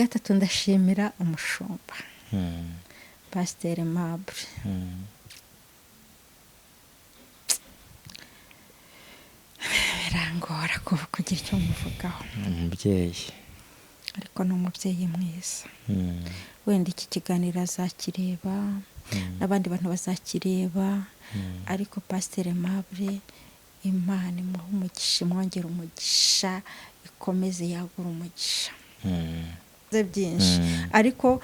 Gatatu, ndashimira umushumba Pasiteri Mabure. Birangora kugira icyo muvugaho. Umubyeyi. Ariko ni umubyeyi mwiza. Wenda iki kiganiro azakireba, n'abandi bantu bazakireba, ariko Pasiteri Mabure, Imana imuhe umugisha, imwongere umugisha, ikomeze yagura umugisha. Byinshi, ariko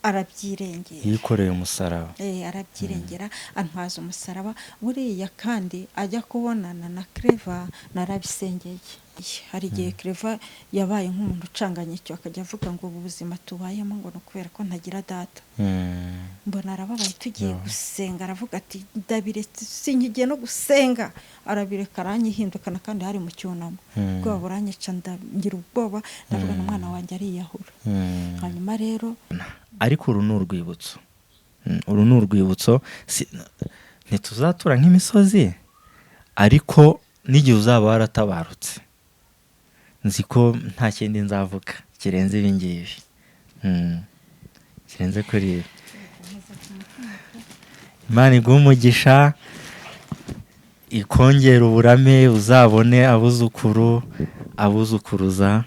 arabyirengera. Yikoreye umusaraba. Arabyirengera, antwaza umusaraba buriya. Kandi ajya kubonana na Clever, narabisengeye. Hari igihe Clever yabaye nk'umuntu ucanganye icyo, akajya avuga ngo ubu buzima tubayemo ngo ni ukubera ko ntagira data. Mbona arababaye, tugiye gusenga aravuga ati: "Ndabiretse, sinkigiye no gusenga." Arabireka, aranyihindukana, kandi hari mu cyunamo. Ubwoba buranyica, ngira ubwoba, ndavuga ngo umwana wanjye ariyahura. Hanyuma rero Ariko uru ni urwibutso. Uru ni urwibutso. Ntituzatura nk'imisozi, ariko n'igihe uzaba waratabarutse, nzi ko nta kindi nzavuga kirenze ibi ngibi, kirenze kuri ibi. Imana iguhe umugisha, ikongera uburame, uzabone abuzukuru, abuzukuruza,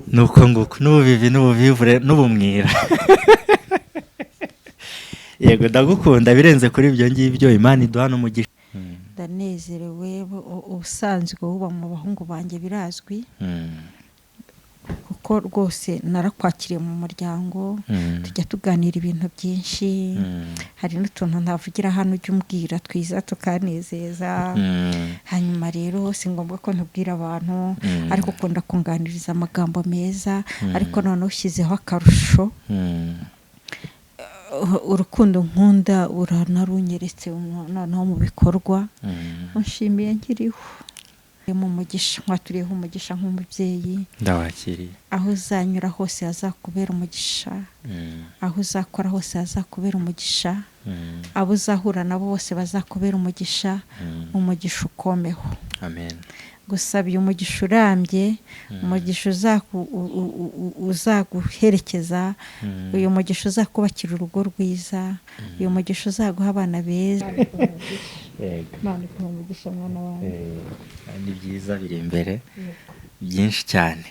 nuko nguko n'ubuvivi n'ubuvivure n'ubumwira. Yego, ndagukunda birenze kuri ibyo ngibyo. Imana iduha n'umugisha. Ndanezerewe. Ubusanzwe uba mu bahungu banjye birazwi, kuko rwose narakwakiriye mu muryango, tujya tuganira ibintu byinshi. Hari n'utuntu ntavugira hano ujya umbwira twiza tukanezeza. Hanyuma rero si ngombwa ko ntubwira abantu, ariko ukunda kunganiriza amagambo meza. Ariko noneho ushyizeho akarusho, urukundo nkunda uranarunyeretse noneho mu bikorwa. Nshimiye nkiriho mu mugisha, nkwaturiyeho umugisha nk'umubyeyi. Ndawakiriye. Aho uzanyura hose hazakubera umugisha, aho uzakora hose hazakubera umugisha, abo uzahura nabo bose bazakubera umugisha. Umugisha ukomeho. Amen. Gusabiye umugisha urambye, umugisha uzaguherekeza, uyu mugisha uzakubakira urugo rwiza, uyu mugisha uzaguha abana beza. Yego. Imana ikuhe umugisha, mwana wanjye. Ni byiza biri imbere byinshi cyane.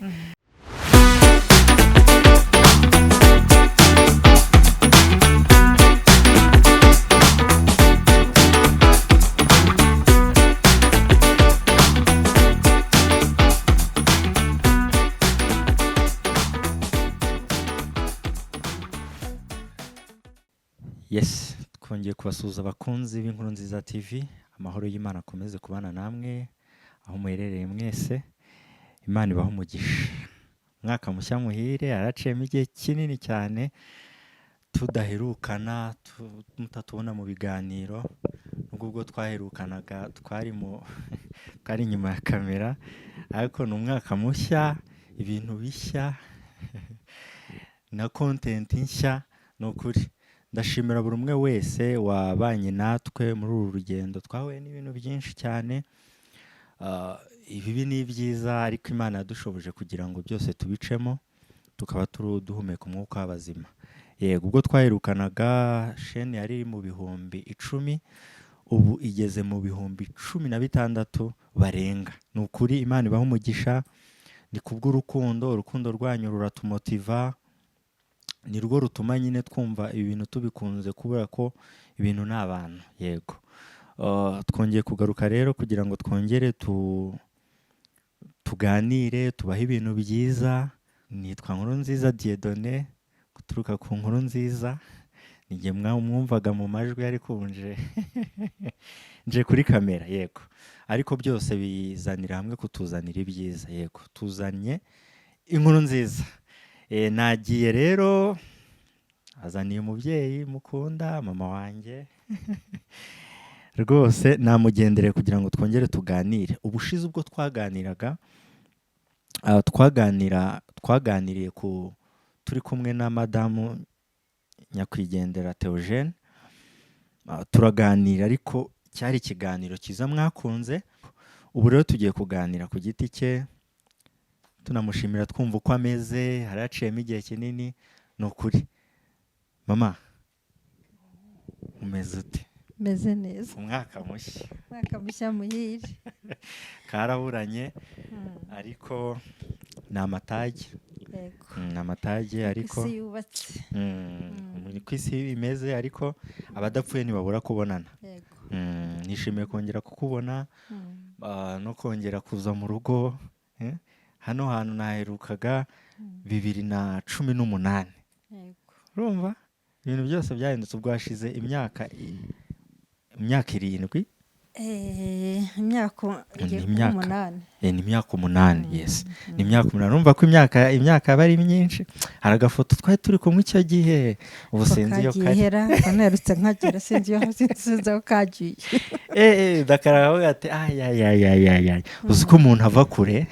Yes, twongeye kubasuhuza, abakunzi b'Inkuru Nziza TV. Amahoro y'Imana akomeze kubana namwe aho muherereye mwese. Imana ibahe umugisha. Umwaka mushya muhire. Haraciyemo igihe kinini cyane tudaherukana, mutatubona mu biganiro, nubwo ubwo twaherukanaga twari inyuma ya kamera. Ariko ni umwaka mushya, ibintu bishya na content nshya. Ni ukuri ndashimira buri umwe wese wabanye natwe muri uru rugendo. Twahuye n'ibintu byinshi cyane, ibibi n'ibyiza, ariko Imana yadushoboje kugira ngo byose tubicemo, tukaba turi duhumeka umwuka w'abazima. Yego, ubwo twaherukanaga shene yari iri mu 10,000, ubu igeze mu 16,000 barenga. Ni ukuri Imana ibaha umugisha. Ni kubw'urukundo, urukundo rwanyu ruratumotiva, ni rwo rutuma nyine twumva ibintu tubikunze, kubera ko ibintu ni abantu. Yego. Twongeye kugaruka rero kugira ngo twongere tuganire, tubahe ibintu byiza. Nitwa Nkuru Nziza Dieudonné, guturuka ku Nkuru Nziza. Ni mwumvaga mu majwi, ariko ubu nje kuri kamera. Yego, ariko byose bizanira hamwe kutuzanira ibyiza. Yego, tuzanye inkuru nziza. Nagiye rero azaniye umubyeyi mukunda, mama wanjye. Rwose namugendereye kugira ngo twongere tuganire. Ubushize ubwo twaganiraga, twaganiriye ku turi kumwe na madamu nyakwigendera Theogene. Turaganira, ariko cyari ikiganiro cyiza mwakunze. Ubu rero tugiye kuganira ku giti cye. Tunamushimira, twumva uko ameze. Hari haciyemo igihe kinini. Ni ukuri, mama, umeze ute? Meze neza. Umwaka mushya. Umwaka mushya muhire. Karaburanye, ariko ni amatage. Yego. Ni amatage, ariko isi yubatse. Ni ko isi imeze, ariko abadapfuye ntibabura kubonana. Yego. Nishimiye kongera kukubona, no kongera kuza mu rugo. Hano hantu naherukaga 2018. Urumva ibintu byose byahindutse. Ubwo hashize imyaka 7. Imyaka igiye kuba 8. Ni imyaka 8, yes, ni imyaka 8. Urumva ko imyaka aba ari myinshi. Hari agafoto twari turi kumwe icyo gihe, ubu sinzi iyo kagiye kari. Hera naherutse nkagera, sinzi iyo, sinzi aho kagiye. Ndakaravuga ati ayayayayay, uzi ko umuntu ava kure.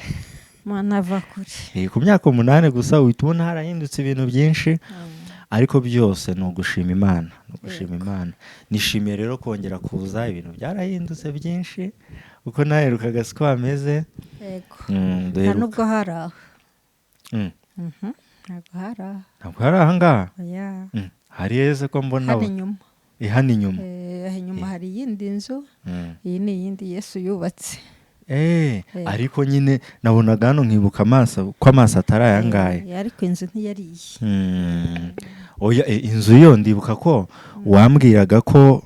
Umuntu ava kure. Ku myaka 8 gusa uhita ubona harahindutse ibintu byinshi, ariko byose ni ugushima Imana, ni ugushima Imana. Nishimiye rero kongera kuza. Ibintu byarahindutse byinshi, uko naherukaga siko hameze. Yego. Nta Duheruka nubwo hari aho. Ntabwo hari aho. Ntabwo hari aha ngaha? Oya. Hari heza ko mbona Hano inyuma. Hano inyuma. Aho inyuma hari iyindi nzu. Iyi ni iyindi Yesu yubatse. Yego. Ariko nyine nabonaga hano nkibuka amaso ko amaso atari aya ngaya. Ariko inzu ntiyari iyi. Oya, inzu yo ndibuka ko wambwiraga ko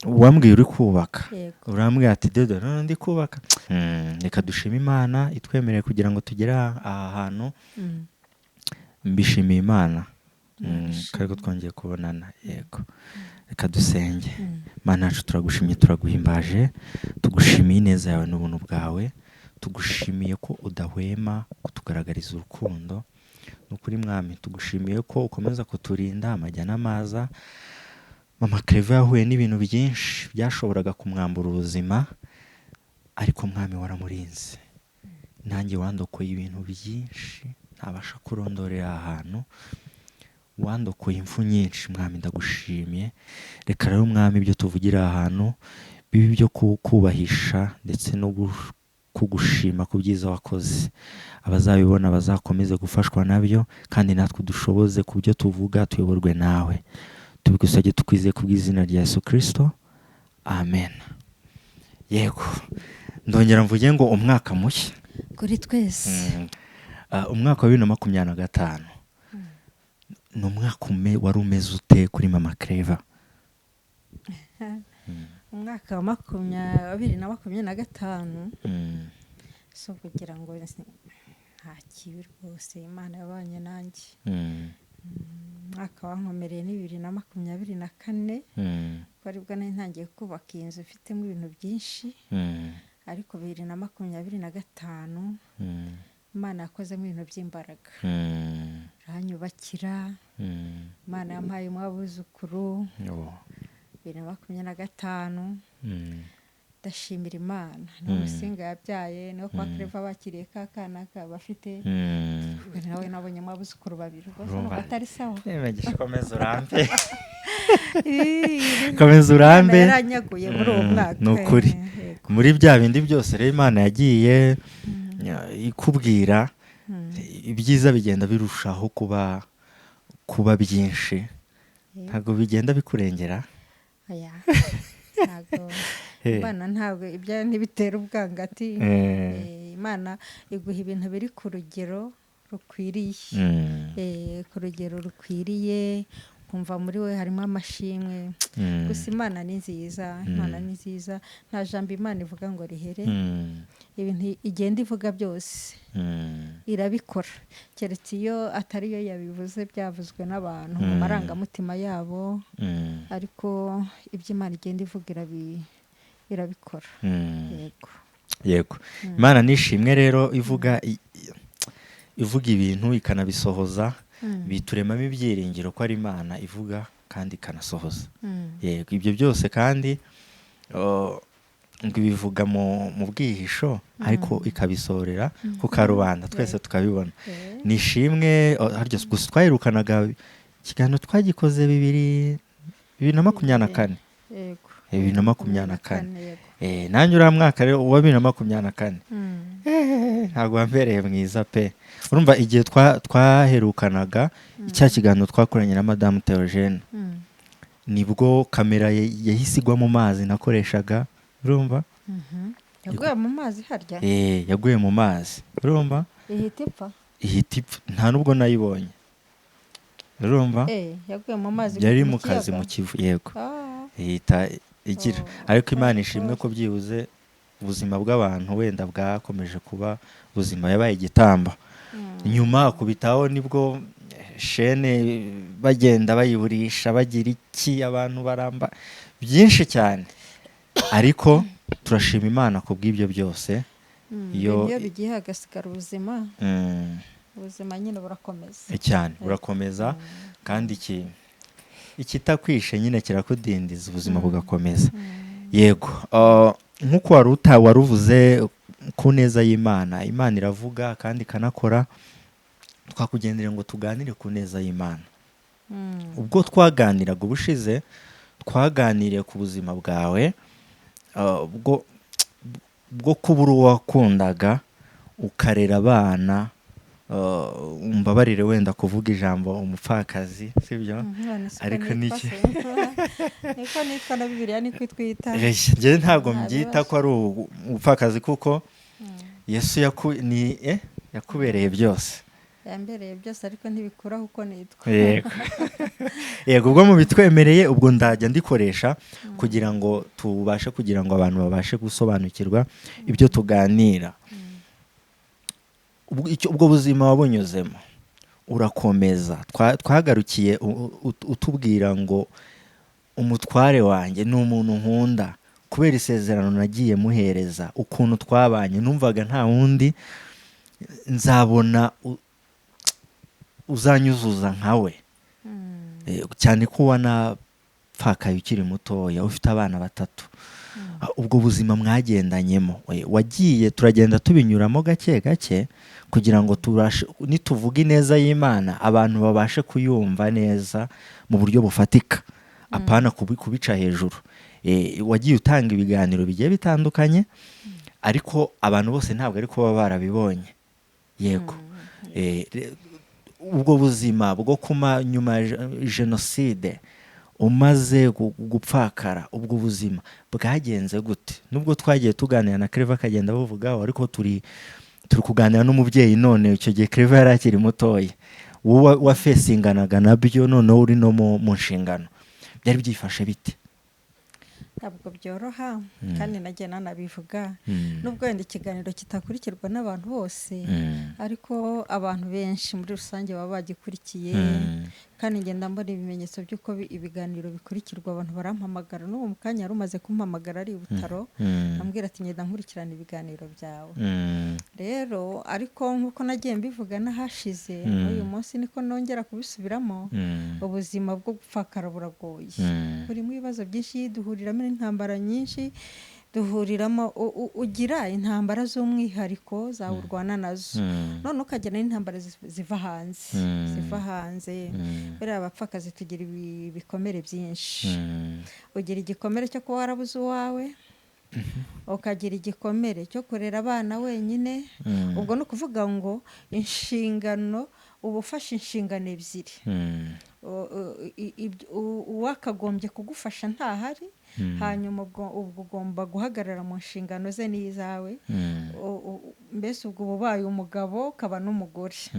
wambwiye uri kubaka. Yego. Urambwira ati: "Dodo, none ndi kubaka." Reka dushime Imana itwemereye kugira ngo tugere aha hantu. Mbishimiye Imana. Imana. Ariko twongeye kubonana. Yego, reka dusenge. Mana yacu, turagushimye, turaguhimbaje, tugushimiye ineza yawe n'ubuntu bwawe, tugushimiye ko udahwema kutugaragariza urukundo. Ni ukuri Mwami, tugushimiye ko ukomeza kuturinda amajya n'amaza. Mama Claver yahuye n'ibintu byinshi byashoboraga kumwambura ubuzima, ariko Mwami waramurinze. Nanjye wandokoye ibintu byinshi ntabasha kurondorera aha hantu, wandokoye impfu nyinshi. Mwami, ndagushimiye. Reka rero Mwami, ibyo tuvugira aha hantu bibe ibyo kubahisha ndetse no kugushima ku byiza wakoze. Abazabibona bazakomeze gufashwa nabyo, kandi natwe dushoboze ku byo tuvuga, tuyoborwe nawe. Tubigusabye tukwizeye ku bw'izina rya Yesu Kirisito, amen. Yego, ndongera mvuge ngo umwaka mushya kuri twese. Umwaka wa 2025 ni umwaka wari umeze ute kuri mama Claver? Umwaka wa 2025, si ukugira ngo nta kibi rwose, Imana yabanye nanjye. Umwaka wankomereye ni 2024, ko aribwo nari ntangiye kubaka iyi nzu ifitemo ibintu byinshi, ariko 2025 Imana yakozemo ibintu by'imbaraga, iranyubakira. Imana yampaye abuzukuru. Oh. 2025, ndashimira Imana. Ni Musinga yabyaye, niho kwa Claver bakiriye ka kana bafite. Nawe nabonyemo abuzukuru babiri rwose, Urumva. nubwo atari sawa. Nibagisha, komeza urambe, komeza urambe. Imana yaranyaguye muri uwo mwaka. Ni ukuri. Yego. Muri bya bindi byose rero Imana yagiye ikubwira, ibyiza bigenda birushaho kuba byinshi, ntabwo bigenda bikurengera. Oya, ntabwo. Imana ntabwo ibyayo ntibitera ubwangati. Imana iguha ibintu biri ku rugero rukwiriye. Ku rugero rukwiriye, kumva muri we harimo amashimwe. Gusa Imana ni nziza, Imana ni nziza. Nta jambo Imana ivuga ngo rihere. Ibintu igenda ivuga byose irabikora, keretse iyo atari yo yabivuze, byavuzwe n'abantu mu marangamutima yabo, ariko ibyo Imana igenda ivuga irabikora. Yego. Yego, Imana nishimwe rero ivuga ivuga ibintu ikanabisohoza. Bituremamo ibyiringiro ko ari Imana ivuga kandi ikanasohoza. Yego, ibyo byose kandi ngo ibivuga mu bwihisho, ariko ikabisohorera ku karubanda, twese tukabibona. Nishimwe. Harya gusa twahirukanaga ikiganiro twagikoze 2024. Yego. 2024. Yego. Nanjye uriya mwaka rero wa 2024, ntabwo wambereye mwiza pe. Urumva igihe twaherukanaga cya kiganiro twakoranye na Madamu Theogene, nibwo kamera yahise igwa mu mazi nakoreshaga, urumva? Yaguye mu mazi harya? Yaguye mu mazi, urumva? Ihita ipfa? Ihita ipfa, nta nubwo nayibonye, urumva? Yaguye mu mazi? Yari mu mu kazi kiyaga? Mu Kivu, yego. Ihita igira Oh, ariko Imana ishimwe ko byibuze ubuzima bw'abantu wenda bwakomeje kuba buzima, yabaye igitamba. Nyuma akubitaho nibwo shene bagenda bayiburisha, bagira iki, abantu baramba byinshi cyane, ariko turashima Imana ku bw'ibyo byose. Iyo bigiye hagasigara ubuzima, ubuzima nyine burakomeza. Cyane, burakomeza, kandi ikitakwishe nyine kirakudindiza, ubuzima bugakomeza. Yego, nk'uko wari uvuze ku neza y'Imana, Imana iravuga kandi ikanakora. Twakugendera ngo tuganire ku neza y'Imana. Ubwo twaganiraga ubushize, twaganiriye ku buzima bwawe, bwo kubura uwo wakundaga, ukarera abana, umbabarire wenda kuvuga ijambo umupfakazi, sibyo? None siko Ariko nitwa niki se? Niko nitwa, na Bibiliya niko itwita. Njye ntabwo Nta mbyita bibazo. ko ari ubupfakazi, kuko Yesu yakubereye byose. Yambereye byose, ariko ntibikuraho uko nitwa. Yego, ubwo mubitwemereye, ubwo ndajya ndikoresha kugira ngo tubashe, kugira ngo abantu babashe gusobanukirwa ibyo tuganira. Ubwo buzima wabunyuzemo urakomeza. Twagarukiye utubwira ngo umutware wanjye ni umuntu nkunda kubera isezerano nagiye muhereza, ukuntu twabanye, numvaga nta wundi nzabona uzanyuzuza nkawe. Cyane ko wanapfakaye ukiri mutoya, ufite abana batatu. Ubwo buzima mwagendanyemo, wagiye turagenda tubinyuramo gake gake kugira ngo tubashe, nituvuga ineza y'Imana abantu babashe kuyumva neza mu buryo bufatika, apana kubica hejuru. Wagiye utanga ibiganiro bigiye bitandukanye, ariko abantu bose ntabwo ari kuba barabibonye. Yego. Ubwo buzima bwo kuma nyuma ya jenoside, umaze gupfakara, ubwo buzima bwagenze gute? Nubwo twagiye tuganira na Claver akagenda abuvugaho, ariko turi kuganira n'umubyeyi none. Icyo gihe Claver yari akiri mutoya, wowe wafesinganaga nabyo, noneho uri no mu nshingano, byari byifashe bite? Ntabwo byoroha, kandi nagiye nanabivuga, nubwo wenda ikiganiro kitakurikirwa n'abantu bose, ariko abantu benshi muri rusange baba bagikurikiye. Kandi ngenda mbona ibimenyetso by'uko ibiganiro bikurikirwa, abantu barampamagara. N'ubu mu kanya yari umaze kumpamagara ari i Butaro, ambwira ati ngenda nkurikirana ibiganiro byawe. Rero ariko nk'uko nagiye mbivuga n'ahashize, n'uyu munsi niko nongera kubisubiramo, ubuzima bwo gupfakara buragoye, burimo ibibazo byinshi, duhuriramo n'intambara nyinshi, duhuriramo ugira intambara z'umwihariko zawe urwana nazo, none ukagira n'intambara ziva hanze, ziva hanze. Buriya abapfakazi tugira ibikomere byinshi. Ugira igikomere cyo kuba warabuze uwawe, ukagira igikomere cyo kurera abana wenyine. Ubwo ni ukuvuga ngo inshingano, uba ufashe inshingano ebyiri. Uwakagombye kugufasha ntahari, hanyuma ubwo ugomba guhagarara mu nshingano ze n'izawe. Mbese ubwo uba ubaye umugabo ukaba n'umugore.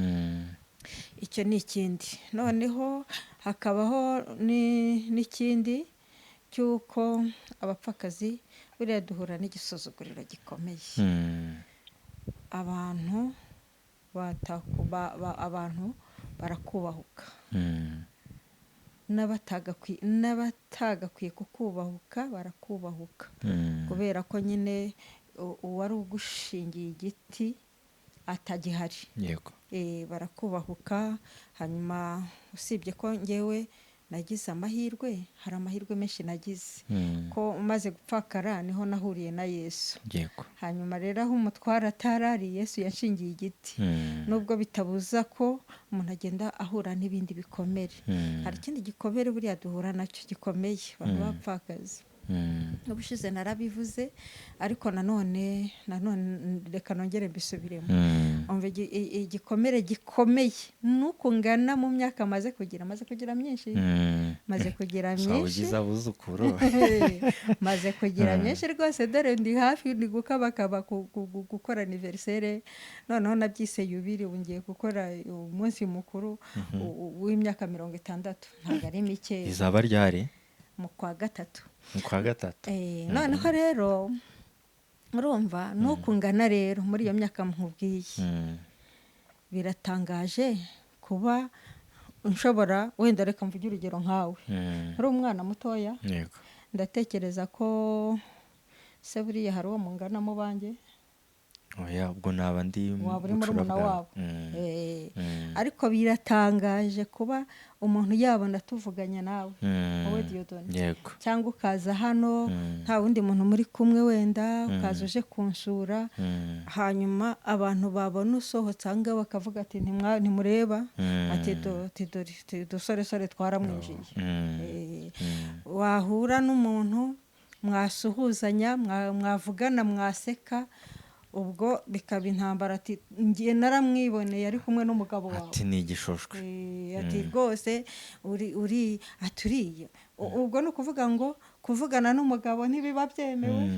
Icyo ni ikindi. Noneho hakabaho n'ikindi cy'uko abapfakazi buriya duhura n'igisuzuguriro gikomeye. Abantu abantu barakubahuka, n'abatagakwiye kukubahuka barakubahuka, kubera ko nyine uwari ugushingiye igiti atagihari. Barakubahuka. Hanyuma usibye ko ngewe nagize amahirwe, hari amahirwe menshi nagize, ko umaze gupfakara niho nahuriye na Yesu. Hanyuma rero aho umutware atarari, Yesu yanshingiye igiti, nubwo bitabuza ko umuntu agenda ahura n'ibindi bikomere. Hari ikindi gikomere buriya duhura nacyo gikomeye, abantu bapfakazi. Ubushize narabivuze, ariko nanone reka nongere mbisubiremo. Umva, igikomere gikomeye nuko ngana mu myaka maze kugira myinshi, maze kugira Uzaba myinshi. ugize abuzukuru. Maze kugira myinshi rwose, dore ndi hafi, ndi gukabakaba gukora anniversaire. Noneho nabyise yubile, ubu ngiye gukora umunsi mukuru w'imyaka 60, ntabwo ari mikeya. Izaba ryari? Mu kwa gatatu. Mu kwa gatatu. Noneho rero urumva nuko ngana rero muri iyo myaka nkubwiye, biratangaje kuba nshobora, wenda reka mvuge urugero nkawe, uri umwana mutoya, ndatekereza ko se buriya hari uwo mungana mu banjye. Oya, ubwo naba ndi Waba uri bucura murumuna bwawe. wabo. Ariko biratangaje kuba umuntu yabona tuvuganya nawe, wowe Dieudonné, cyangwa ukaza hano, nta wundi muntu muri kumwe, wenda ukaza uje kunsura, hanyuma abantu babona usohotse aha ngaha bakavuga ati ntimureba, ati ati dore ati udusoresore twaramwinjiye. Wahura n'umuntu, mwasuhuzanya, mwavugana, mwaseka, ubwo bikaba intambara, ati ngiye naramwiboneye ari kumwe n'umugabo wawe. Ati ni igishoshwe. Ati rwose uri ati uriya. Ubwo ni ukuvuga ngo kuvugana n'umugabo ntibiba byemewe,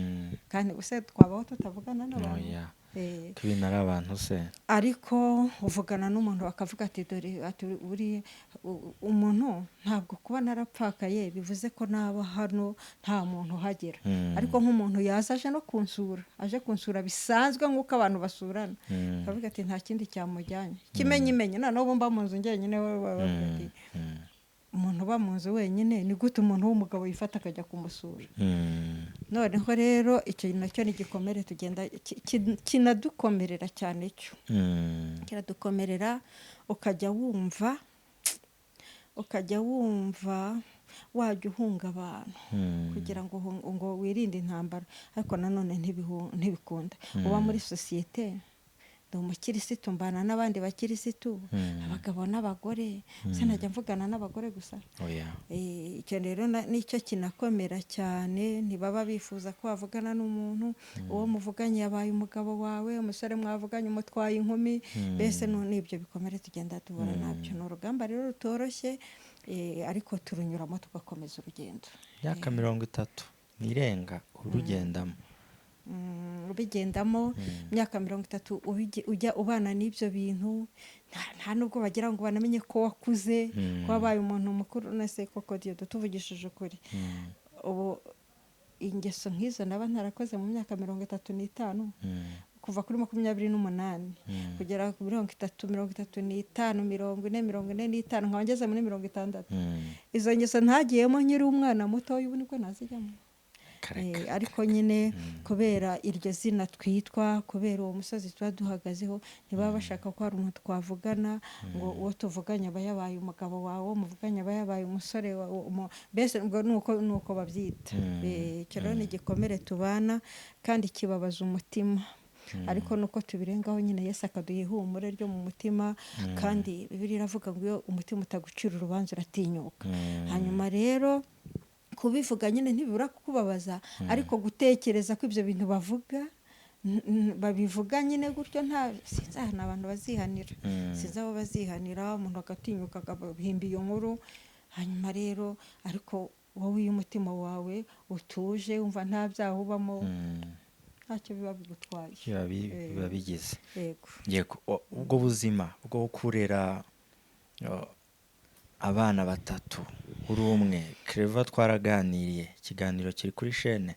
kandi ubuse twabaho tutavugana n'abantu? Oya. Ko ibintu ari abantu se. Ariko uvugana n'umuntu bakavuga ati dore, ati uri umuntu. Ntabwo kuba narapfakaye bivuze ko naba hano nta muntu uhagera, ariko nk'umuntu yaza aje no kunsura, aje kunsura bisanzwe nk'uko abantu basurana, akavuga ati nta kindi cyamujyanye, kimenyimenyi noneho ubu mba mu nzu njyenyine, we bavuga ati umuntu uba mu nzu wenyine, ni gute umuntu w'umugabo yifata akajya kumusura? Noneho rero icyo nacyo ni igikomere tugenda kinadukomerera cyane, cyo kiradukomerera, ukajya wumva wajya uhunga abantu kugira ngo ngo wirinde intambara, ariko nanone ntibikunda. Uba muri sosiyete, ndi umukirisitu, mbana n'abandi bakirisitu, abagabo n'abagore, sinajya mvugana n'abagore gusa. Oya. Icyo rero nicyo kinakomera cyane. Ntibaba bifuza ko wavugana n'umuntu, uwo muvuganye yabaye umugabo wawe, umusore mwavuganye umutwaye inkumi, mbese n'ibyo bikomere tugenda duhura nabyo. Ni urugamba rero rutoroshye, ariko turunyuramo tugakomeza urugendo. Imyaka 30 n'irenga urugendamo. Ubigendamo imyaka 30, ujya ubana n'ibyo bintu, nta nubwo bagira ngo banamenye ko wakuze, ko wabaye umuntu mukuru. Nese koko Dieudonné, tuvugishije ukuri, ubu ingeso nk'izo naba ntarakoze mu myaka 35, kuva kuri 28 kugera ku 30, 35, 40, 45, nkaba ngeze muri 60, izo ngeso ntagiyemo nkiri umwana mutoya, ubu nibwo nazijyamo? Kareka. Ariko nyine kubera iryo zina twitwa, kubera uwo musozi tuba duhagazeho, ntibaba bashaka ko hari umuntu twavugana, ngo uwo tuvuganye aba yabaye umugabo wawe, uwo muvuganye aba yabaye umusore wawe, mbese ubwo nuko babyita. Icyo rero ni igikomere tubana kandi kibabaza umutima, ariko nuko tubirengaho nyine, Yesu akaduha ihumure ryo mu mutima, kandi Bibiliya iravuga ngo iyo umutima utagucira urubanza uratinyuka. Hanyuma rero kubivuga nyine ntibibura kukubabaza, ariko gutekereza ko ibyo bintu bavuga babivuga nyine gutyo, nta sinzi ahantu abantu bazihanira, sinzi abo bazihanira, umuntu agatinyuka agahimba iyo nkuru. Hanyuma rero ariko wowe iyo umutima wawe utuje, wumva nta byaha ubamo, ntacyo biba bigutwaye. Biba bigize. Yego. Yego, ubwo buzima bwo kurera abana batatu uri umwe, Clever twaraganiriye, ikiganiro kiri kuri shene,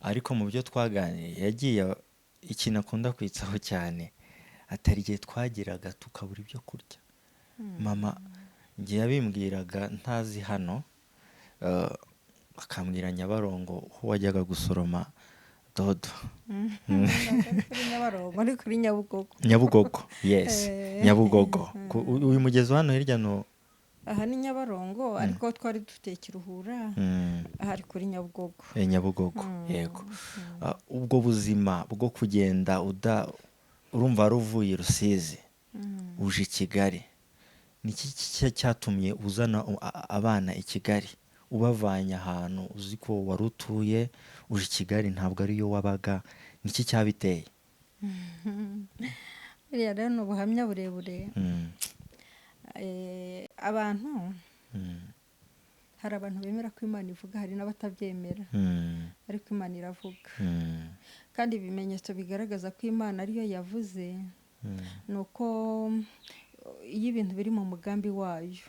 ariko mu byo twaganiriye yagiye ikintu akunda kwitsaho cyane, atari igihe twageraga tukabura ibyo kurya. Mama njye yabimbwiraga ntazi hano, akambwira Nyabarongo aho wajyaga gusoroma dodo. Kuri Nyabarongo, ni kuri Nyabugogo. Nyabugogo, yes. Nyabugogo. Uyu mugezi wa hano hirya no Aha ni Nyabarongo, ariko twari dufite Kiruhura, aha ari kuri Nyabugogo. Nyabugogo, yego. Ubwo buzima bwo kugenda urumva wari uvuye i Rusizi uje i Kigali, ni iki cyatumye uzana abana i Kigali? Ubavanye ahantu uzi ko wari utuye, uje i Kigali, ntabwo ariyo wabaga. Niki cyabiteye? Buriya rero ni ubuhamya burebure. Abantu, hari abantu bemera ko Imana ivuga, hari n'abatabyemera, ariko Imana iravuga. Kandi ibimenyetso bigaragaza ko Imana ariyo yavuze ni uko iyo ibintu biri mu mugambi wayo,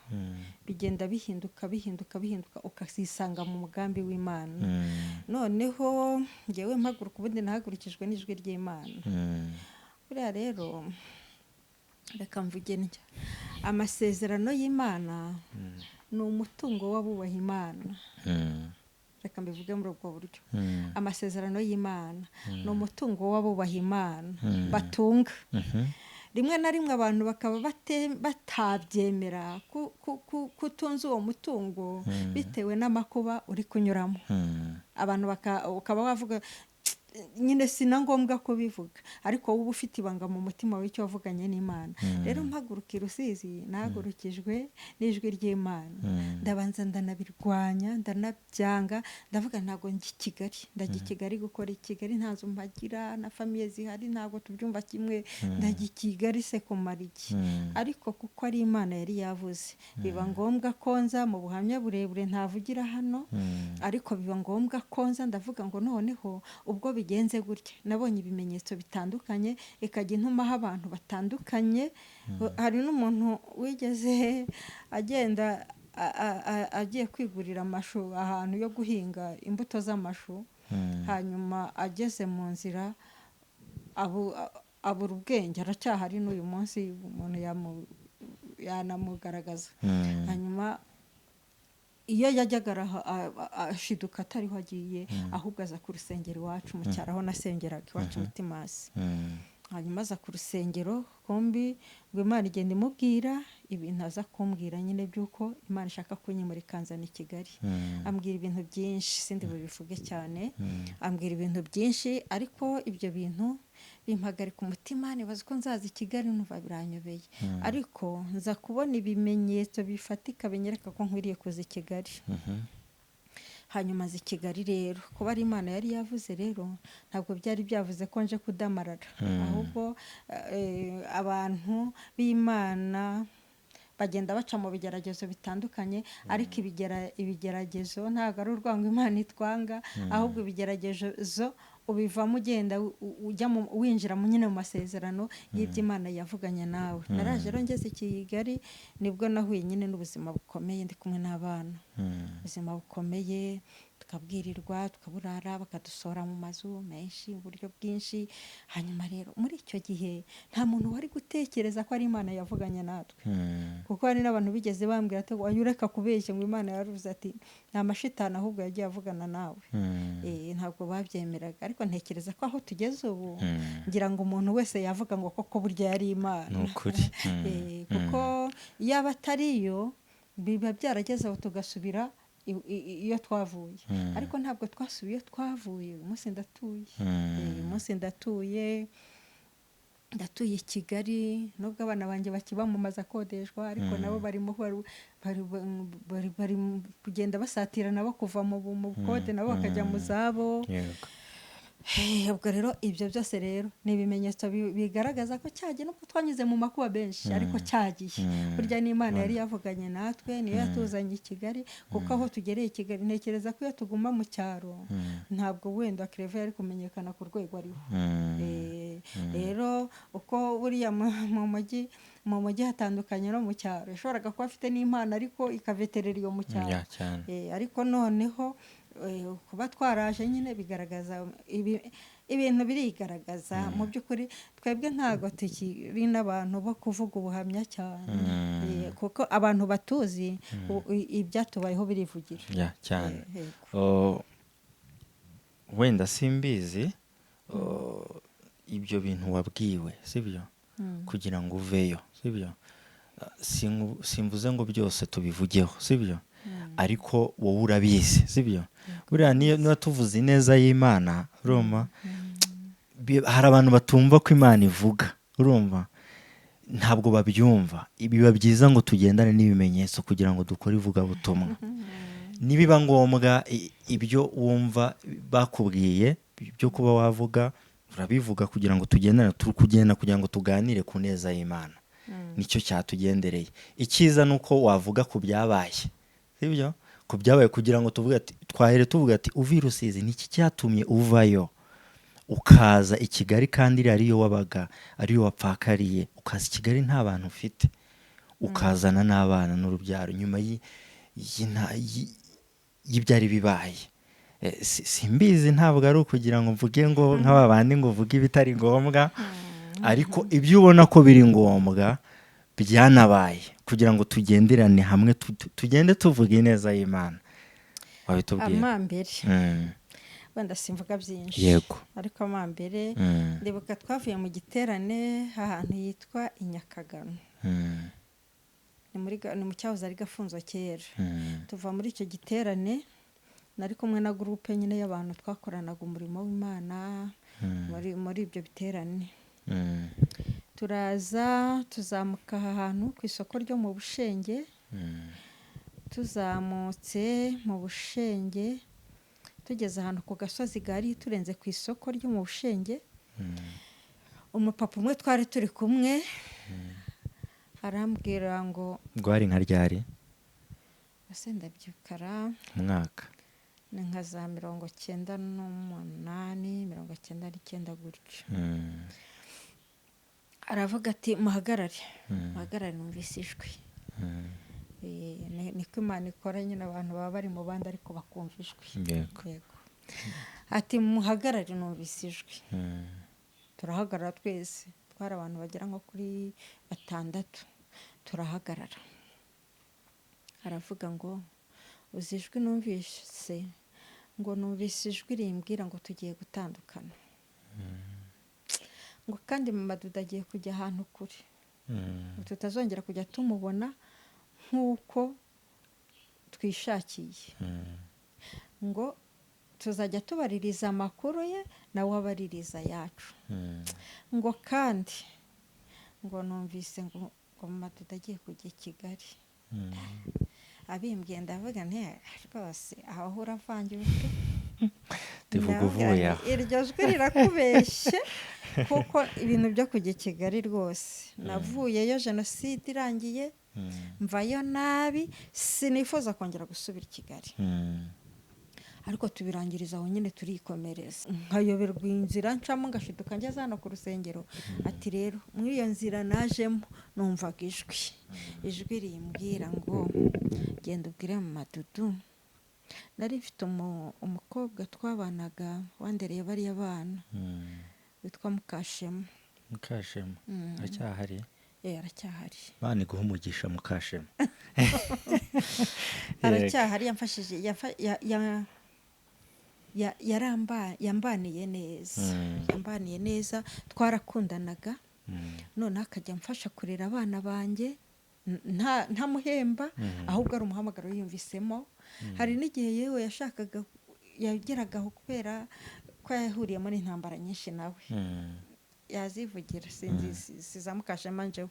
bigenda bihinduka, bihinduka, bihinduka, ukazisanga mu mugambi w'Imana. Noneho ngewe mpaguruka, ubundi nahagurukijwe n'ijwi ry'Imana. Buriya rero reka mvuge ntya: amasezerano y'Imana ni umutungo w'abubaha Imana. Reka mbivuge muri ubwo buryo: amasezerano y'Imana ni umutungo w'abubaha Imana batunga. Rimwe na rimwe abantu bakaba batabyemera ko utunze uwo mutungo bitewe n'amakuba uri kunyuramo. Abantu ukaba wavuga nyine, si na ngombwa kubivuga, ariko wowe uba ufite ibanga mu mutima w'icyo wavuganye n'Imana. Rero mpaguruka i Rusizi, nahagurukijwe n'ijwi ry'Imana. Ndabanza ndanabirwanya, ndanabyanga, ndavuga ntabwo njya i Kigali. Ndajya i Kigali gukora i Kigali? Nta nzu mpagira na famille zihari, ntabwo tubyumva kimwe. Ndajya i Kigali se kumara iki? Ariko kuko ari Imana yari yavuze, biba ngombwa ko nza. Mu buhamya burebure ntavugira hano, ariko biba ngombwa ko nza. Ndavuga ngo noneho ubwo bigenze gutya, nabonye ibimenyetso bitandukanye, ikajya intumaho abantu batandukanye. Hari n'umuntu wigeze agenda agiye kwigurira amashu ahantu yo guhinga imbuto z'amashu. Hanyuma ageze mu nzira abura ubwenge. Aracyahari n'uyu munsi, umuntu yanamugaragaza. Hanyuma iyo yajyaga ashiduka atariho agiye, ahubwo aza ku rusengero iwacu mu cyaro aho nasengeraga iwacu Mutimasi. Hanyuma aza ku rusengero, kumbi ngo Imana igenda imubwira ibintu, aza kumbwira nyine by'uko Imana ishaka kunyimura ikanzana i Kigali. Ambwira ibintu byinshi, sindi bubivuge cyane. Ambwira ibintu byinshi, ariko ibyo bintu bimpagarika umutima, nibaza ko nzaza i Kigali, numva biranyobeye. Ariko nza kubona ibimenyetso bifatika binyereka ko nkwiriye kuza i Kigali. Hanyuma aza i Kigali rero, kuba ari Imana yari yavuze rero, ntabwo byari byavuze ko nje kudamarara. Ahubwo abantu b'Imana bagenda baca mu bigeragezo bitandukanye, ariko ibigeragezo ntabwo ari urwango Imana itwanga, ahubwo ibigeragezo ubivamo ugenda ujya winjira mu nyine mu masezerano y'ibyo Imana yavuganye nawe. Naraje rero, ngeze i Kigali nibwo nahuye nyine n'ubuzima bukomeye ndi kumwe n'abana. Ubuzima bukomeye, tukabwirirwa, tukaburara, bakadusohora mu mazu menshi mu buryo bwinshi. Hanyuma rero muri icyo gihe nta muntu wari gutekereza ko ari Imana yavuganye natwe, kuko hari n'abantu bigeze bambwira ati: "Wajya ureka kubeshya ngo Imana yaravuze." Ati: "Ni amashitani ahubwo yagiye avugana nawe." Ntabwo babyemeraga, ariko ntekereza ko aho tugeze ubu, ngira ngo umuntu wese yavuga ngo koko burya yari Imana. Ni ukuri. Kuko yaba atari yo, biba byarageze aho tugasubira iyo twavuye. Ariko ntabwo twasubiye iyo twavuye. Uyu munsi ndatuye. Uyu munsi ndatuye, ndatuye i Kigali, nubwo abana banjye bakiba mu mazu akodeshwa, ariko nabo barimo bari kugenda basatira nabo kuva mu bukode, nabo bakajya mu zabo. Ubwo rero ibyo byose rero ni ibimenyetso bigaragaza ko cyagiye, nubwo twanyuze mu makuba menshi, ariko cyagiye. Burya n'Imana yari yavuganye natwe, niyo yatuzanye i Kigali, kuko aho tugereye i Kigali, ntekereza ko iyo tuguma mu cyaro, ntabwo wenda Claver yari kumenyekana ku rwego ariho. Rero uko buriya mu mujyi hatandukanye no mu cyaro, yashoboraga kuba afite n'impano ariko ikaveterera iyo mu cyaro. Ya, cyane. Ariko noneho kuba twaraje nyine bigaragaza ibintu birigaragaza. Mu by'ukuri twebwe ntabwo tukiri n'abantu bo kuvuga ubuhamya cyane. Kuko abantu batuzi, ibyatubayeho birivugira. Ya, cyane. Yego. Oh, wenda simbizi, oh, ibyo bintu wabwiwe sibyo kugira ngo uveyo, sibyo? Simvuze ngo byose tubivugeho, sibyo? Ariko wowe urabizi, sibyo? Buriya niba tuvuze ineza y'Imana, urumva, hari abantu batumva ko Imana ivuga, urumva, ntabwo babyumva. Biba byiza ngo tugendane n'ibimenyetso kugira ngo dukore ivugabutumwa. Nibiba ngombwa, ibyo wumva bakubwiye byo kuba wavuga, urabivuga kugira ngo tugendane. Turi kugenda kugira ngo tuganire ku neza y'Imana, nicyo cyatugendereye. Icyiza ni uko wavuga ku byabaye, sibyo? Ku byabaye, kugira ngo tuvuge ati twahere tuvuga ati uva i Rusizi, ni iki cyatumye uvayo ukaza i Kigali, kandi iriya ariyo wabaga, ariyo wapfakariye, ukaza i Kigali nta bantu ufite, ukazana n'abana n'urubyaro nyuma y'ibyari bibaye? Simbizi, ntabwo ari ukugira ngo mvuge ngo nk'aba bandi ngo uvuge ibitari ngombwa, ariko ibyo ubona ko biri ngombwa byanabaye, kugira ngo tugenderane hamwe, tugende tuvuga ineza y'Imana, wabitubwira. Amambere, wenda simvuga byinshi, ariko amambere, ndibuka twavuye mu giterane ahantu yitwa i Nyakagano, ni mu cyahoze ari Gafunzo kera. Tuva muri icyo giterane, nari kumwe na groupe nyine y'abantu twakoranaga umurimo w'Imana muri ibyo biterane. Turaza tuzamuka aha hantu ku isoko ryo mu Bushenge. Tuzamutse mu Bushenge, tugeze ahantu ku gasozi gari, turenze ku isoko ryo mu Bushenge, umupapa umwe twari turi kumwe arambwira ngo Rwari nka ryari? Ese ndabyukara. Umwaka? Ni nka za 98, 99 gutyo. Aravuga ati: "Muhagarare, muhagarare, numvise ijwi." Niko Imana ikora nyine, abantu baba bari mu bandi ariko bakumva ijwi. Yego. Ati: "Muhagarare, numvise ijwi." Turahagarara twese, twari abantu bagera nko kuri batandatu, turahagarara. Aravuga ngo: "Uzi ijwi numvise?" Ngo: "Numvise ijwi rimbwira ngo tugiye gutandukana," ngo kandi Mama Dudu agiye kujya ahantu kure, ngo tutazongera kujya tumubona nk'uko twishakiye, ngo tuzajya tubaririza amakuru ye, nawe abaririza ayacu, ngo kandi ngo numvise ngo Mama Dudu agiye kujya i Kigali. Abimbwiye ndavuga nti: "Rwose aho uravangiwe pe." Tuvuga Ndavuga uvuye nti, aho. "Iryo jwi rirakubeshye, kuko ibintu byo kujya i Kigali rwose, navuyeyo jenoside irangiye, mvayo nabi, sinifuza kongera gusubira i Kigali." Ariko tubirangiriza aho nyine, turikomereza. Nkayoberwa inzira ncamo, ngashiduka ngeze hano ku rusengero. Ati: "Rero muri iyo nzira najemo numvaga ijwi rimbwira ngo genda ubwire Mama Dudu." Nari mfite umukobwa twabanaga wandereye bariya bana, witwa Mukashema. Mukashema aracyahari? Eh, aracyahari. Imana iguhe umugisha, Mukashema. Aracyahari, yamfashije, yambaniye neza. Yambaniye neza, twarakundanaga. Noneho akajya amfasha kurera abana banjye ntamuhemba, ahubwo ari umuhamagaro yiyumvisemo. Hari n'igihe yewe yashakaga, yageragaho, kubera ko yahuriyemo n'intambara nyinshi nawe, yazivugira, sinzi siza Mukashema njewe.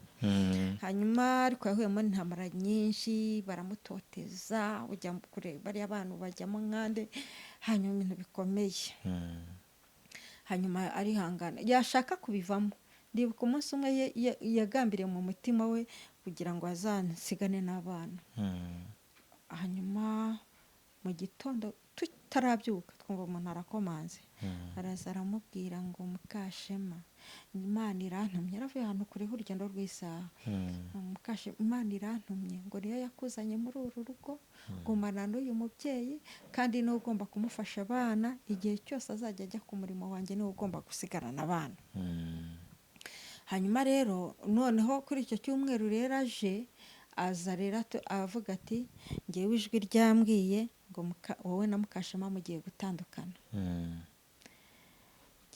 Hanyuma ariko yahuyemo n'intambara nyinshi, baramutoteza, ujya kure bariya bantu bajyamo nkande, hanyuma ibintu bikomeye. Hanyuma arihangana, yashaka kubivamo. Ndibuka umunsi umwe yagambiriye mu mutima we kugira ngo azansigane n'abana. Hanyuma mu gitondo tutarabyuka, twumva umuntu arakomanze, araza aramubwira ngo: "Mukashema, Imana irantumye." Yaravuye ahantu kure h'urugendo rw'isaha. "Mukashema, Imana irantumye ngo niyo yakuzanye muri uru rugo, gumana n'uyu mubyeyi, kandi niwe ugomba kumufasha abana igihe cyose azajya ajya ku murimo wanjye, niwe ugomba gusigarana abana." Hanyuma rero noneho kuri icyo cyumweru rero aje, aza rero avuga ati: "Ngewe ijwi ryambwiye ngo wowe na Mukashema mugiye gutandukana,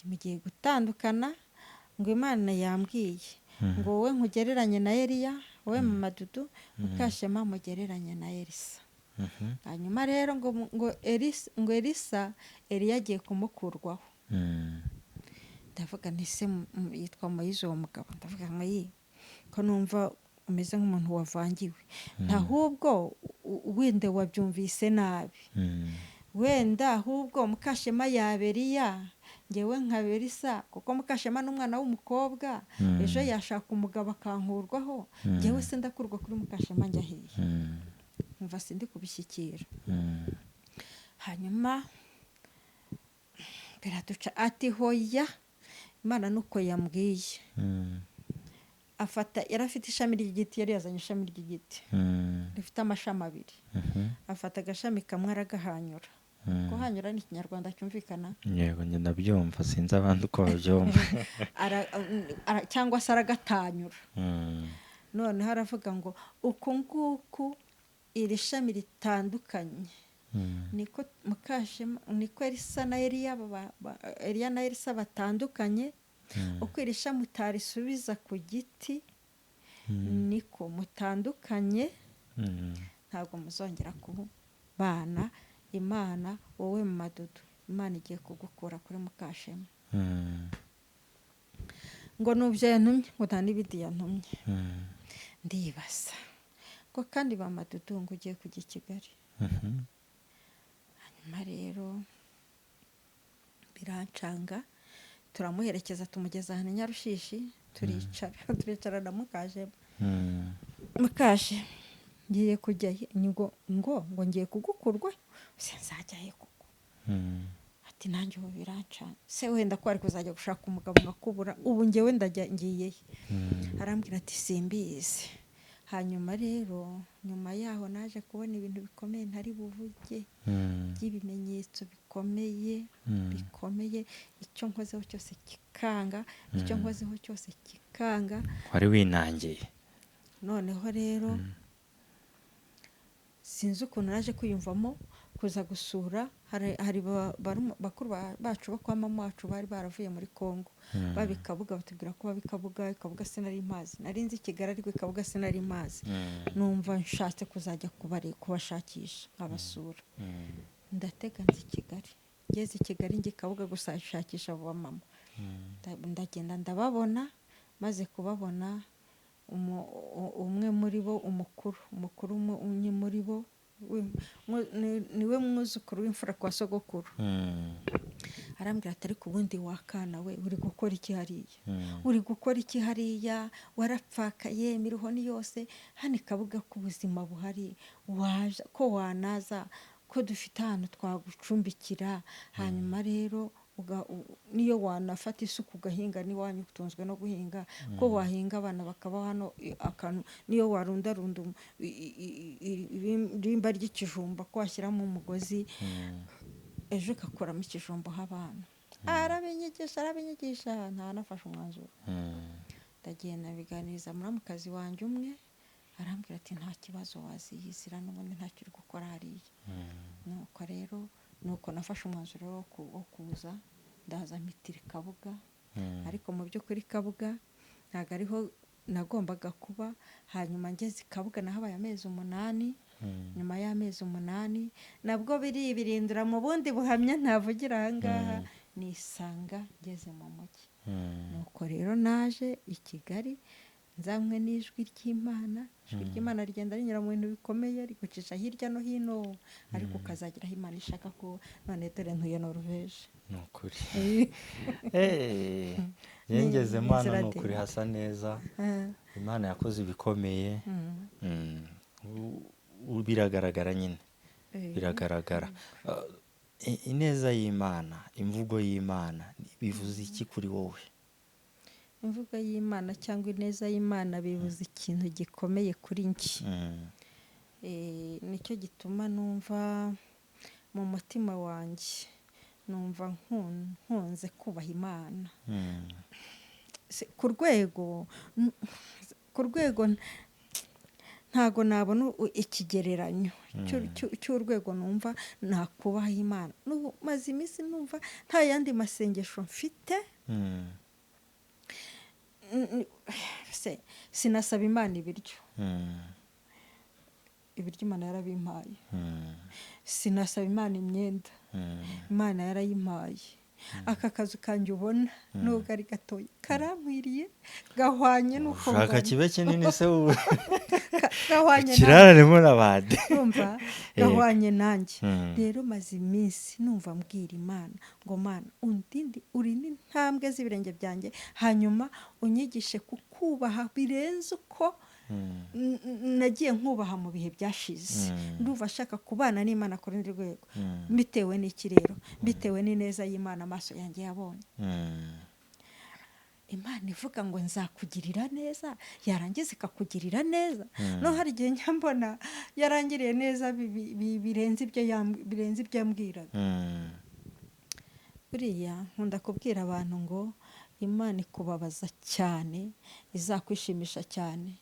mugiye gutandukana, ngo Imana yambwiye ngo wowe nkugereranye na Eliya, wowe Mama Dudu, Mukashema mugereranye na Elisa." Hanyuma rero ngo Elisa, Eliya agiye kumukurwaho. Ndavuga nti: "Se yitwa Moyize uwo mugabo?" Ndavuga ngo: "Yi ko numva Umeze nk'umuntu wavangiwe. Ahubwo wenda wabyumvise nabi. Wenda ahubwo Mukashema yaba Eliya, ngewe nkaba Elisa, kuko Mukashema ni umwana w'umukobwa. Ejo yashaka umugabo akankurwaho. Ngewe se ndakurwa kuri Mukashema njya hehe? Mva sindi kubishyikira. Hanyuma biraduca, ati: "Hoya, Imana nuko yambwiye." Afata, yari afite ishami ry'igiti, yari yazanye ishami ry'igiti rifite amashami abiri. Afata agashami kamwe aragahanyura. Guhanyura ni Ikinyarwanda cyumvikana? Yego, njye ndabyumva, sinzi abandi uko babyumva. Cyangwa se aragatanyura. Noneho aravuga ngo: "Uku nguku iri shami ritandukanye, niko Mukashema, niko Elisa na Eliya Eliya na Elisa batandukanye. Uko iri shami utarisubiza ku giti, niko mutandukanye. Ntabwo muzongera kubana. Imana, wowe mu madudu, Imana igiye kugukura kuri Mukashema." Ngo nubyo yantumye, ngo nta n'ibindi yantumye. Ndibaza ngo kandi ba madudu ngo ugiye kujya i Kigali. Hanyuma rero birancanga, turamuherekeza, tumugeza ahantu i Nyarushishi, turicara, turicara na Mukashema. "Mukashe, ngiye kujya he?" Ngo ngiye kugukurwa se, nzajya he koko? Ati: "Nanjye ubu birancanga se, wenda ko ari kuzajya gushaka umugabo nkakubura, ubu ngewe ndajya ngiye he?" Arambwira ati: "Simbizi." Hanyuma rero nyuma yaho naje kubona ibintu bikomeye ntari buvuge, by'ibimenyetso bikomeye, bikomeye, icyo nkozeho cyose kikanga, icyo nkozeho cyose kikanga. Wari winangiye. Noneho rero sinzi ukuntu naje kwiyumvamo kuza gusura, hari bakuru bacu bo kwa mama wacu bari baravuye muri Congo, baba i Kabuga, batubwira ko baba i Kabuga. I Kabuga sinari mpazi, nari nzi i Kigali ariko i Kabuga sinari mpazi. Numva nshatse kuzajya kubashakisha nkabasura. Ndatega nzi i Kigali, ngeze i Kigali njya i Kabuga gushakisha abo bamama. Ndagenda ndababona. Maze kubabona, umwe muri bo, umukuru umwe muri bo niwe mwuzukuru w'imfura kwa sogokuru. Arambwira ati: "Ariko ubundi wakana we, uri gukora iki hariya? Uri gukora iki hariya? Warapfakaye, imiruho ni yose hano i Kabuga, ko ubuzima buhari, waje ko wanaza, ko dufite ahantu twagucumbikira. Hanyuma rero niyo wanafata isuka ugahinga, n'iwanyu utunzwe no guhinga, ko wahinga abana bakaba hano, akantu niyo warundarunda irimba ry'ikijumba, ko washyiramo umugozi, ejo ugakuramo ikijumba uha abana." Arabinyigisha, arabinyigisha, ntanafashe umwanzuro. Ndagenda biganiriza muramukazi wanjye umwe, arambwira ati: "Nta kibazo, waziyizira, n'ubundi ntacyo uri gukora hariya." Nuko rero nuko nafashe umwanzuro wo kuza, ndaza mpitira i Kabuga. Ariko mu by'ukuri Kabuga ntabwo ariho nagombaga kuba. Hanyuma ngeze i Kabuga nahabaye amezi 8. Nyuma y'amezi 8 nabwo biribirindura mu bundi buhamya ntavugira aha ngaha, nisanga ngeze mu mujyi. Nuko rero naje i Kigali nzanywe n'ijwi ry'Imana. Ijwi ry'Imana rigenda rinyura mu bintu bikomeye, rigucisha hirya no hino, ariko ukazagera aho Imana ishaka ko. None dore ntuye Noruveje. Ni ukuri. Ngezemo hano, inzira ni ukuri ndende. Hasa neza. Imana yakoze ibikomeye. Biragaragara nyine. Biragaragara. Ineza y'Imana, imvugo y'Imana bivuze iki kuri wowe? Imvugo y'Imana cyangwa ineza y'Imana bivuze ikintu gikomeye kuri njye. Nicyo gituma numva mu mutima wanjye, numva nkunze kubaha Imana. Ku rwego ntago nabona ikigereranyo cy'urwego numva nakubaha Imana. N'ubu maze iminsi numva nta yandi masengesho mfite. Sinasaba Imana ibiryo. Ibiryo Imana yarabimpaye. Sinasaba Imana imyenda. Imana yarayimpaye. Aka kazu kanjye ubona, nubwo ari gatoya, karankwiriye, gahwanye n'uko Ushaka ngana. kibe kinini se ubu? Gahwanye nanjye. Kirararemo n'abandi. Urumva, gahwanye nanjye. Rero maze iminsi numva mbwira Imana ngo: "Mana, undinde, urinde intambwe z'ibirenge byanjye, hanyuma unyigishe kukubaha birenze uko nagiye nkubaha mu bihe byashize." Ndumva ashaka kubana n'Imana ku rundi rwego. Bitewe n'iki rero? Bitewe n'ineza y'Imana amaso yanjye yabonye. Imana ivuga ngo nzakugirira neza, yarangiza ikakugirira neza. No hari igihe njya mbona yarangiriye neza birenze ibyo yambwiraga. Buriya nkunda kubwira abantu ngo Imana ikubabaza cyane izakwishimisha cyane,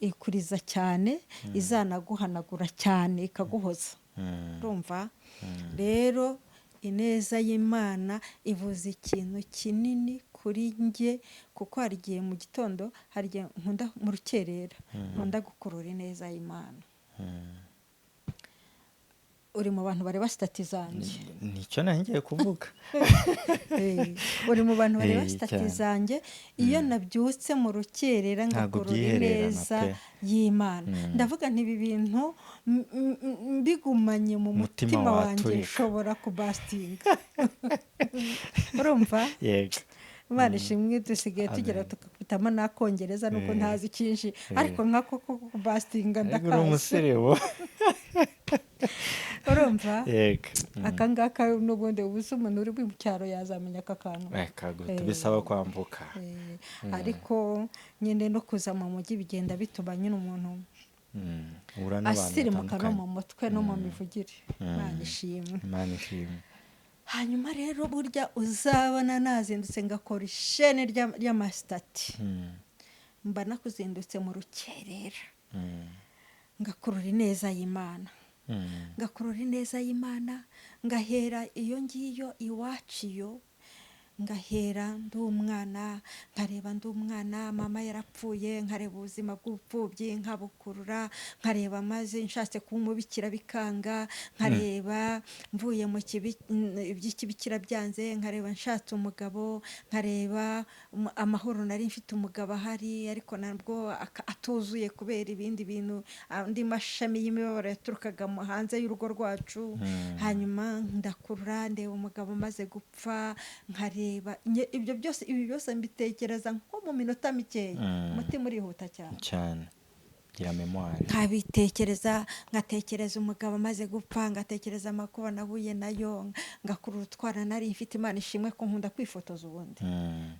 ikuriza cyane izanaguhanagura cyane ikaguhoza. Urumva rero, ineza y'Imana ivuze ikintu kinini kuri njye, kuko hari igihe mu gitondo, hari igihe nkunda mu rukerera, nkunda gukurura ineza y'Imana. Uri mu bantu bareba status zanjye. Nicyo ngiye kuvuga. Uri mu bantu bareba status zanjye. Iyo nabyutse mu rukerera Ntabwo ngakurura byihererana ineza pe. y'Imana, ndavuga nti ibi bintu mbigumanye mu Umutima mutima wanjye, waturika. nshobora kuburstinga. Urumva? Yego. Imana ishimwe, dusigaye tugera Amen. tukakubitamo n'akongereza, nuko ntazi cyinshi, ariko nkako ko kuburstinga Ariko uri ndakazi. umusirimu. Urumva? Yego. Aka ngaka n'ubundi ubu se umuntu uri mu cyaro yazamenya aka kantu? Reka guta, bisaba kwambuka. Ariko nyine no kuza mu mujyi bigenda bituma nyine umuntu Uhura n'abantu asirimuka no batandukanye. mu mutwe no mu mivugire. Imana ishimwe. Imana ishimwe. Hanyuma rero burya uzabona nazindutse ngakora isheni ry'amastatus, mba nakuzindutse mu rukerera, ngakurura ineza y'Imana, ngakurura ineza y'Imana, ngahera iyo ngiyo iwacu, iyo ngahera ndi umwana, nkareba ndi umwana mama yarapfuye, nkareba ubuzima bw'ubupfubyi nkabukurura, nkareba maze nshatse kuba umubikira bikanga, nkareba mvuye mu kibi iby'ikibikira byanze, nkareba nshatse umugabo, nkareba amahoro nari mfite umugabo ahari, ariko nabwo atuzuye kubera ibindi bintu, andi mashami y'imibabaro yaturukaga mu hanze y'urugo rwacu. Hanyuma ndakurura ndeba umugabo umaze gupfa, nkareba ibyo byose. Ibi byose mbitekereza nko mu minota mikeya. Umutima urihuta cyane. Cyane, gira mémoire. Nkabitekereza, ngatekereza umugabo amaze gupfa, ngatekereza amakuba nahuye nayo, ngakurura utwana nari mfite. Imana ishimwe ko nkunda kwifotoza ubundi,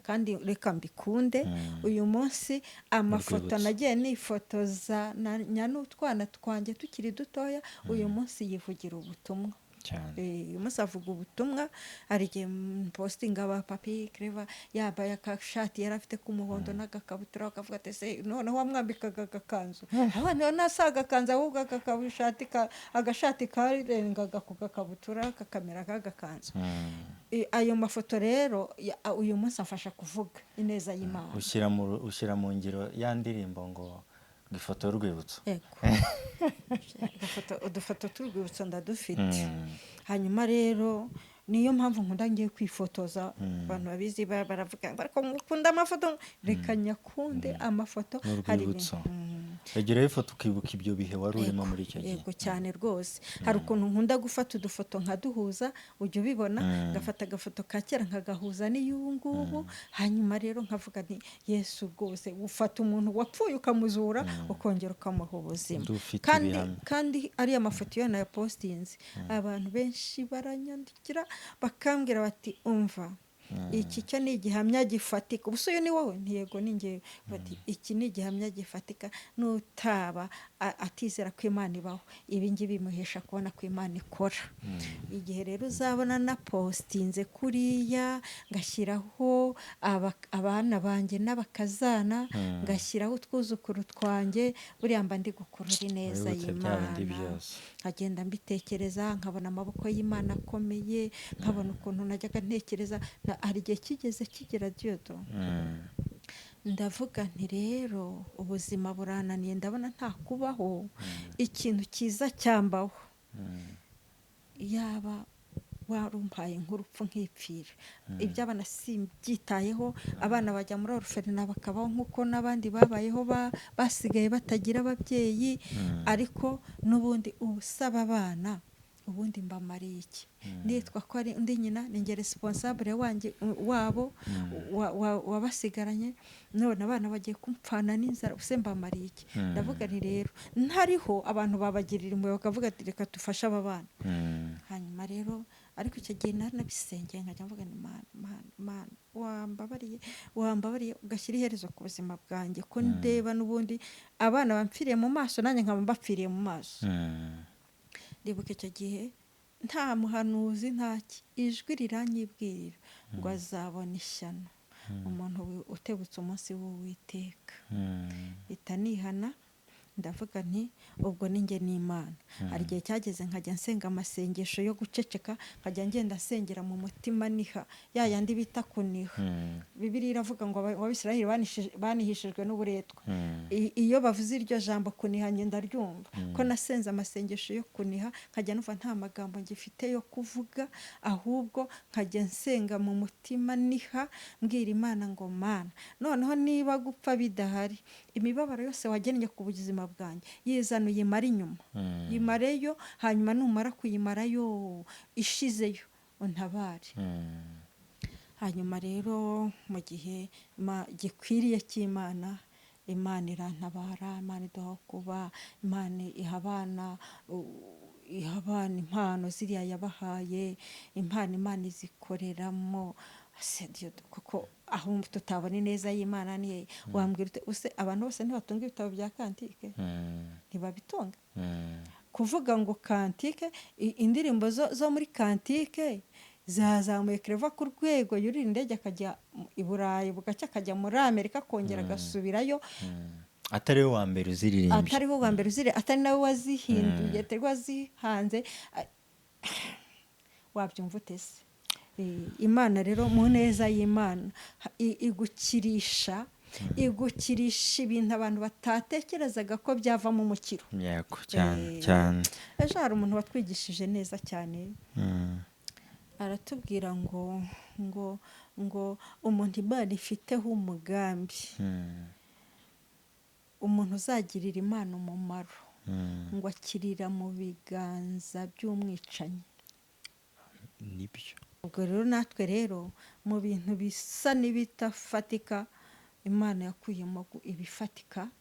kandi reka mbikunde. Uyu munsi amafoto Urwibutso. nagiye nifotoza n'utwana twanjye tukiri dutoya, uyu munsi yivugira ubutumwa. Cyane. Uyu munsi avuga ubutumwa. Hari igihe postinga aba papi Clever yambaye akashati yari afite k'umuhondo n'agakabutura, bakavuga ati: "Se noneho wamwambikaga agakanzu?" Abana nasa agakanzu, ahubwo agashati karengaga ku gakabutura kakamera nk'agakanzu. Ayo mafoto rero uyu munsi afasha kuvuga ineza y'Imana. Ushyira mu ngiro ya ndirimbo ngo ifoto y'urwibutso. Yego. Udufoto tw'urwibutso ndadufite. Hanyuma rero niyo mpamvu nkunda ngiye kwifotoza. Abantu babizi baravuga ngo: "Ariko ngukunda amafoto." Reka nyakunde amafoto. Hari N'urwibutso. ibintu Wegeraho ifoto ukibuka ibyo bihe wari urimo muri icyo gihe. Yego, cyane rwose. Hari ukuntu nkunda gufata udufoto nkaduhuza, ujya ubibona, ngafata agafoto ka kera nkagahuza n'iy'ubu ngubu. Hanyuma rero nkavuga nti: "Yesu rwose, ufata umuntu wapfuye ukamuzura, ukongera ukamuha ubuzima." Dufite Kandi ibihamya. kandi ariya mafoto iyo nayapostinze, abantu benshi baranyandikira bakambwira bati: "Umva, iki cyo ni igihamya gifatika. Ubu se uyu ni wowe?" Ntiyego, ni njyewe. Bati: "Iki ni igihamya gifatika, n'utaba atizera ko Imana ibaho, ibi ngibi bimuhesha kubona ko Imana ikora." Igihe rero uzabona na postinze kuriya, ngashyiraho abana banjye n'abakazana, ngashyiraho utwuzukuru twanjye, buriya mba ndi gukurura ineza Wibutse bya bindi y'Imana. byose. Nkagenda mbitekereza, nkabona amaboko y'Imana akomeye, nkabona ukuntu najyaga ntekereza. Hari igihe kigeze kigera, Diyodo, ndavuga nti: "Rero ubuzima burananiye, ndabona nta kubaho. Ikintu cyiza cyambaho, yaba Warumpaye nk'urupfu nkipfira, iby'abana simbyitayeho. Abana bajya muri orphelinat bakabaho nk'uko n'abandi babayeho, basigaye batagira ababyeyi. Ariko n'ubundi usaba abana, ubundi mbamariye iki? Nitwa ko ari undi nyina, ni njye responsable wanjye wabo wabasigaranye. None abana bagiye kumpfana n'inzara, use mbamariye iki? Ndavuga nti rero ntariho, abantu babagirira impuhwe bakavuga ati reka dufashe aba bana. Hanyuma rero, ariko icyo gihe naranabisengeye, nkajya mvuga ni Mana, Mana, Mana, wambabariye, wambabariye ugashyira iherezo ku buzima bwanjye, ko ndeba n'ubundi abana bamfiriye mu maso, nanjye nkaba mbapfiriye mu maso. Ndibuka icyo gihe nta muhanuzi, ntaki, ijwi riranyibwirira ngo azabona ishyano umuntu utebutse umunsi w'Uwiteka. Mpita nihana, ndavuga nti ubwo ni njye n'Imana. Hari igihe cyageze nkajya nsenga amasengesho yo guceceka, nkajya ngenda nsengera mu mutima, niha ya yandi bita kuniha. Bibiliya iravuga ngo Abisirayeli banihishijwe n'uburetwa. Iyo bavuze iryo jambo kuniha, njye ndaryumva ko nasenze amasengesho yo kuniha, nkajya numva nta magambo ngifite yo kuvuga, ahubwo nkajya nsenga mu mutima, niha, mbwira Imana ngo Mana, noneho niba gupfa bidahari, imibabaro yose wagennye ku buzima bwanjye yizana uyimare inyuma, yimareyo, hanyuma numara kuyimarayo ishizeyo untabare. Hanyuma rero mu gihe gikwiriye cy'Imana, Imana irantabara, Imana iduha kuba, Imana iha abana impano ziriya yabahaye, impano Imana izikoreramo. Se Dieu, kuko aho tutabona ineza y'Imana ni hehe? Wambwira ute use abantu bose ntibatunga ibitabo bya cantique? Ntibabitunga? Kuvuga ngo cantique, indirimbo zo muri cantique zazamuye Claver ku rwego yurira indege akajya i Burayi, bugacya akajya muri Amerika, akongera agasubirayo. Atari we wa mbere uziririmbye. Atari we wa mbere uziri, atari nawe wazihinduye, atari we wazihanze. Wabyumva ute se? Imana rero, mu neza y'Imana, igukirisha ibintu abantu batatekerezaga ko byavamo umukiro. Yego, cyane. Cyane. Ejo hari umuntu watwigishije neza cyane, aratubwira ngo umuntu Imana ifiteho umugambi, umuntu uzagirira Imana umumaro, ngo akirira mu biganza by'umwicanyi. Nibyo. Ubwo rero natwe rero mu bintu bisa n'ibitafatika, Imana yakuyemo ibifatika.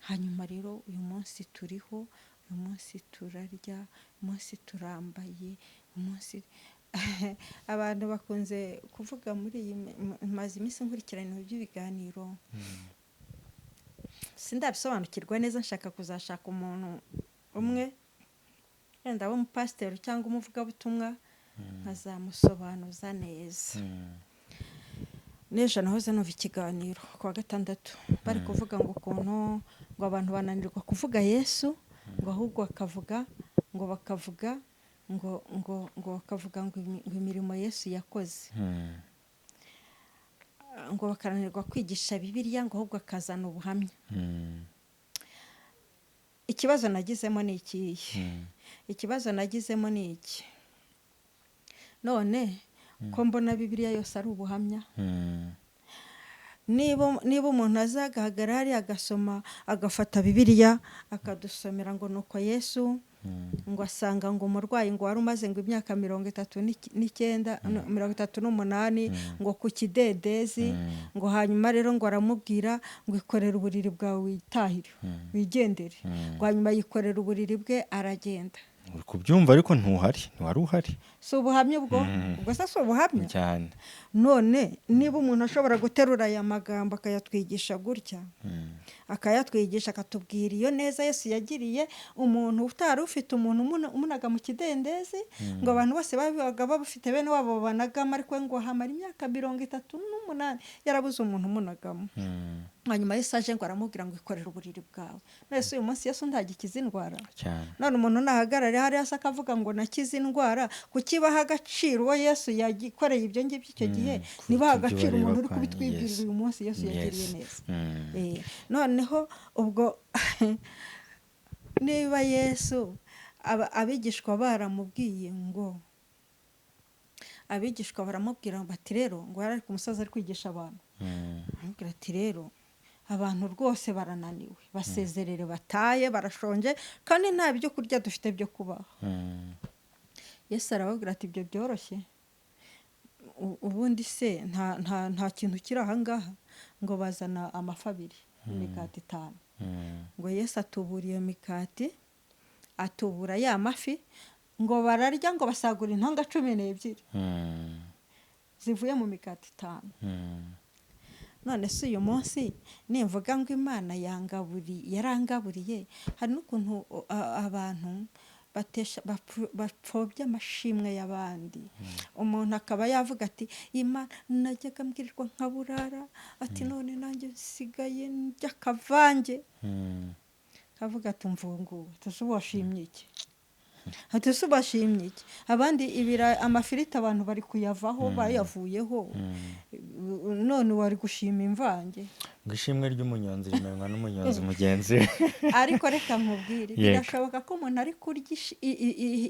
Hanyuma rero uyu munsi turiho, uyu munsi turarya, uyu munsi turambaye, uyu munsi abantu bakunze kuvuga muri iyi maze iminsi nkurikirana ibintu by'ibiganiro, sindabisobanukirwa neza. Nshaka kuzashaka umuntu umwe wenda w'umupasiteri cyangwa umuvugabutumwa, nkazamusobanuza neza. N'ejo nahoze numva ikiganiro ku wa gatandatu, bari kuvuga ngo ukuntu ngo abantu bananirwa kuvuga Yesu, ngo ahubwo bakavuga ngo bakavuga ngo ngo ngo bakavuga ngo imirimo Yesu yakoze, ngo bakananirwa kwigisha Bibiliya, ngo ahubwo akazana ubuhamya. Ikibazo nagizemo ni ikihe? Ikibazo nagizemo ni iki: none ko mbona Bibiliya yose ari ubuhamya, niba umuntu azagahagarara hariya agasoma, agafata Bibiliya akadusomera ngo nuko Yesu ngo asanga ngo umurwayi ngo wari umaze ngo imyaka 39, no, 38 ngo ku kidendezi, ngo hanyuma rero ngo aramubwira ngo ikorere uburiri bwawe witahire, wigendere, ngo hanyuma yikorera uburiri bwe aragenda. Uri kubyumva ariko ntuhari, ntiwari uhari. Si ubuhamya ubwo? Ubwo se si ubuhamya? Cyane. None niba umuntu ashobora guterura aya magambo akayatwigisha gutya, akayatwigisha, akatubwira iyo neza Yesu yagiriye umuntu utari ufite umuntu umunaga mu kidendezi, ngo abantu bose babaga bafite bene wabo banagamo, ariko ngo hamara imyaka 38 yarabuze umuntu umunagamo, hanyuma Yesu aje ngo aramubwira ngo ikorere uburiri bwawe. None se uyu munsi Yesu ntagikiza indwara? Cyane. None umuntu nahagarare hariya se akavuga ngo nakize indwara, kuki baha agaciro uwo Yesu yagikoreye ibyo ngibyo icyo gihe, kuruta ntibaha ibyo agaciro bareba umuntu uri kwa kubitwibwirira Yesu. uyu munsi Yesu yagiriye neza? Noneho ubwo niba Yesu abigishwa baramubwiye ngo Abigishwa baramubwira bati rero, ngo yari ari ku musozi ari kwigisha abantu, aramubwira ati: "Rero abantu rwose barananiwe, basezerere bataye, barashonje kandi nta byo kurya dufite byo kubaha." Yesu arababwira ati: "Ibyo byoroshye. Ubundi se nta kintu kiri aha ngaha?" Ngo bazana amafi abiri, imikati 5. Ngo Yesu atubura iyo mikati, atubura ya mafi, ngo bararya, ngo basagura intonga 12 zivuye mu mikati 5. None se uyu munsi nimvuga ngo Imana yarangaburiye, hari n'ukuntu abantu batesha, bapfobya amashimwe y'abandi. Umuntu akaba yavuga ati: "Imana, najyaga mbwirirwa nkaburara," ati: "None nanjye nsigaye ndya akavange." Kavuga ati: "Mvungu tuzi washimye iki?" Ati: "Ese ubashimye iki? Abandi ibira amafiriti abantu bari kuyavaho, bayavuyeho, none wari gushima imvange?" Ngo ishimwe ry'umunyonzi rimenywa n'umunyonzi mugenzi we. Ariko reka nkubwire, birashoboka ko umuntu ari kurya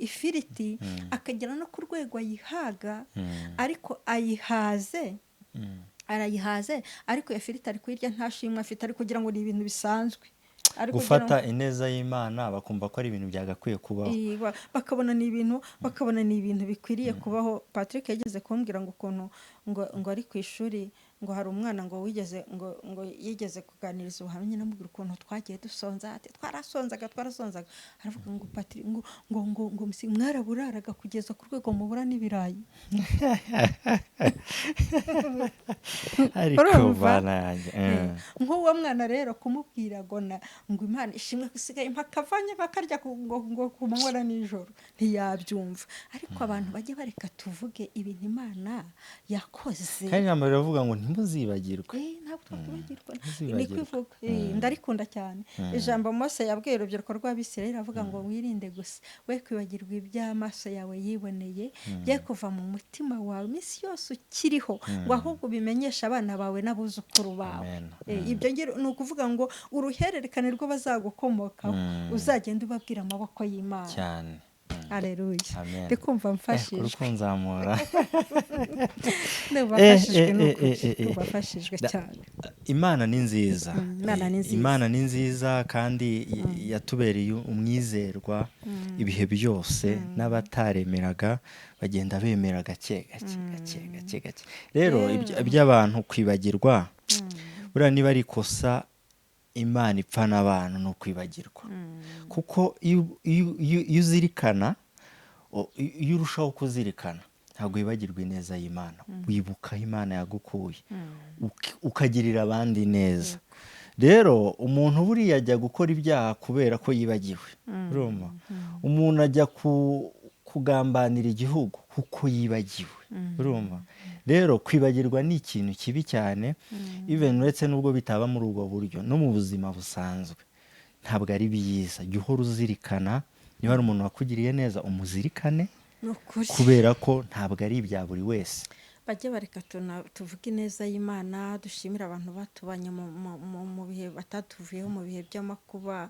ifiriti akagera no ku rwego ayihaga, ariko ayihaze, arayihaze, ariko iyo firiti ari kuyirya nta shimwe afite, ari kugira ngo ni ibintu bisanzwe. Ari kugira Gufata ineza y'Imana bakumva ko ari ibintu byagakwiye kubaho. Bakabona ni ibintu bikwiriye kubaho. Patrick yageze kumbwira ngo ukuntu ngo ari ku ishuri, ngo hari umwana ngo wigeze ngo yigeze kuganiriza ubuhamya, namubwira ukuntu twagiye dusonza, ati: "Twarasonzaga, twarasonzaga." Aravuga ngo: "Patrick, ngo mwaraburaraga kugeza ku rwego mubura n'ibirayi." Ariko Urumva? bana yanjye. Nk'uwo mwana rero kumubwira ngo Imana ishimwe ko isigaye mpakavanye nkakarya ngo ku manywa na nijoro, ntiyabyumva. Ariko abantu bajye bareka tuvuge ibintu Imana yakoze. Kandi ijambo riravuga ngo ntimuzibagirwe. Ntabwo twakwibagirwa. Ntuzibagirwe. Niko ivuga. Ndarikunda cyane ijambo Mose yabwiye urubyiruko rw'Abisirayeli, avuga ngo: "Wirinde gusa we kwibagirwa iby'amaso yawe yiboneye, bye kuva mu mutima wawe iminsi yose ukiriho, ngo ahubwo ubimenyeshe abana bawe n'abuzukuru bawe." Amen. Ibyo ni ukuvuga ngo uruhererekane rw'abazagukomokaho uzagenda ubabwira amaboko y'Imana. Cyane. Aleluya. Amen. Ndi kumva Kuri mfashijwe. kunzamura. Ndumva mfashijwe, ni ukuri. Eh. Ndumva mfashijwe cyane. Imana ni nziza. Imana ni nziza. Imana ni nziza kandi yatubereye umwizerwa ibihe byose, n'abataremeraga bagenda bemera gake gake gake gake gake. Rero iby'abantu kwibagirwa, buriya niba ari ikosa Imana ipfa n'abantu ni ukwibagirwa, kuko iyo uzirikana, iyo urushaho kuzirikana, ntabwo wibagirwa ineza y'Imana, wibuka aho Imana yagukuye, ukagirira abandi neza. Rero umuntu buriya ajya gukora ibyaha kubera ko yibagiwe. Urumva, umuntu ajya kugambanira igihugu kuko yibagiwe. Urumva rero kwibagirwa ni ikintu kibi cyane. Even uretse n'ubwo bitaba muri ubwo buryo, no mu buzima busanzwe ntabwo ari byiza. Jya uhora uzirikana, niba hari umuntu wakugiriye neza umuzirikane, Ni ukuri. kubera ko ntabwo ari ibya buri wese. Bajye bareka tuvuge ineza y'Imana, dushimire abantu batubanye mu bihe batatuvuyeho, mu bihe by'amakuba,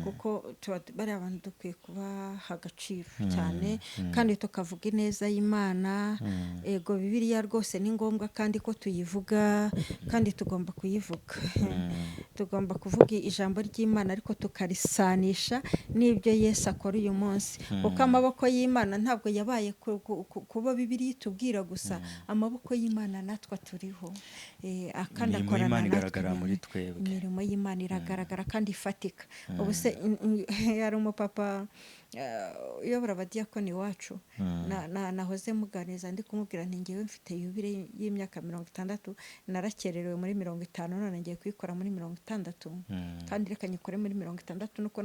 kuko tuba bariya bantu dukwiye kubaha agaciro cyane, kandi tukavuga ineza y'Imana. Ego, Bibiliya rwose ni ngombwa kandi ko tuyivuga, kandi tugomba kuyivuga. Tugomba kuvuga ijambo ry'Imana, ariko tukarisanisha n'ibyo Yesu akora uyu munsi, kuko amaboko y'Imana ntabwo yabaye kuba Bibiliya itubwira gusa. Amaboko y'Imana natwe turiho. Kandi Imirimo akorana y'Imana natwe. igaragara muri twebwe. Imirimo y'Imana iragaragara kandi ifatika. Ubu se hari umupapa uyobora abadiyakoni iwacu, nahoze muganiriza, ndi kumubwira nti: "Ngewe mfite yubile y'imyaka 60, narakererewe muri 50, none ngiye kuyikora muri 60, kandi reka nyikore muri 60." Nuko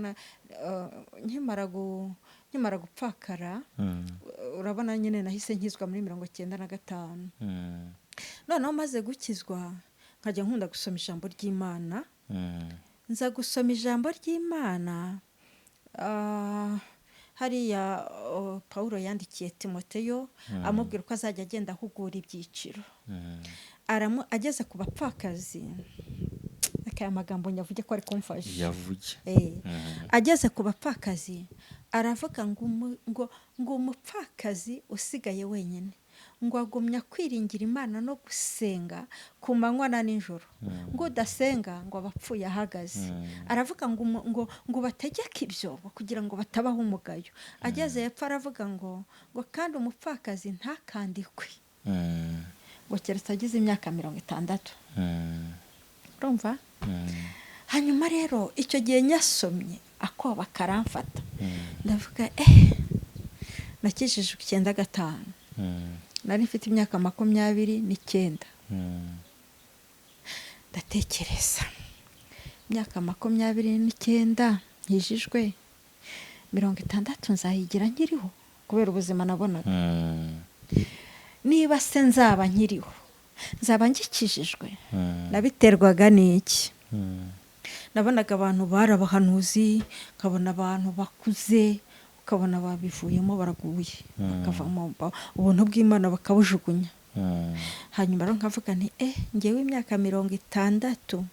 nkimara gupfakara, urabona nyine nahise nkizwa muri 95. Noneho maze gukizwa nkajya nkunda gusoma ijambo ry'Imana. Nza gusoma ijambo ry'Imana, hariya Pawulo yandikiye Timoteyo amubwira uko azajya agenda ahugura ibyiciro. Ageze ku bapfakazi, reka aya magambo nyavuge ko ari kumfasha. Yavuge. Ageze ku bapfakazi aravuga ngo umupfakazi usigaye wenyine Ngo agumya kwiringira Imana no gusenga ku manywa na nijoro, ngo udasenga ngo aba apfuye ahagaze. Aravuga ngo ngo bategeke ibyo ngo kugira ngo batabaho umugayo. Ageze hepfo aravuga ngo kandi umupfakazi ntakandikwe, ngo keretse agize imyaka 60. Urumva? Hanyuma rero icyo gihe nyasomye akoba karamfata. Ndavuga, nakijijwe 95, nari mfite imyaka 29. Ndatekereza, imyaka 29 nkijijwe, 60 nzayigira nkiriho kubera ubuzima nabonaga? Niba se nzaba nkiriho, nzaba ngikijijwe? Nabiterwaga n'iki? Nabonaga abantu bari abahanuzi, nkabona abantu bakuze, ukabona babivuyemo baraguye, bakavamo, ubuntu bw'Imana bakabujugunya. Hanyuma rero nkavuga nti ngewe imyaka 60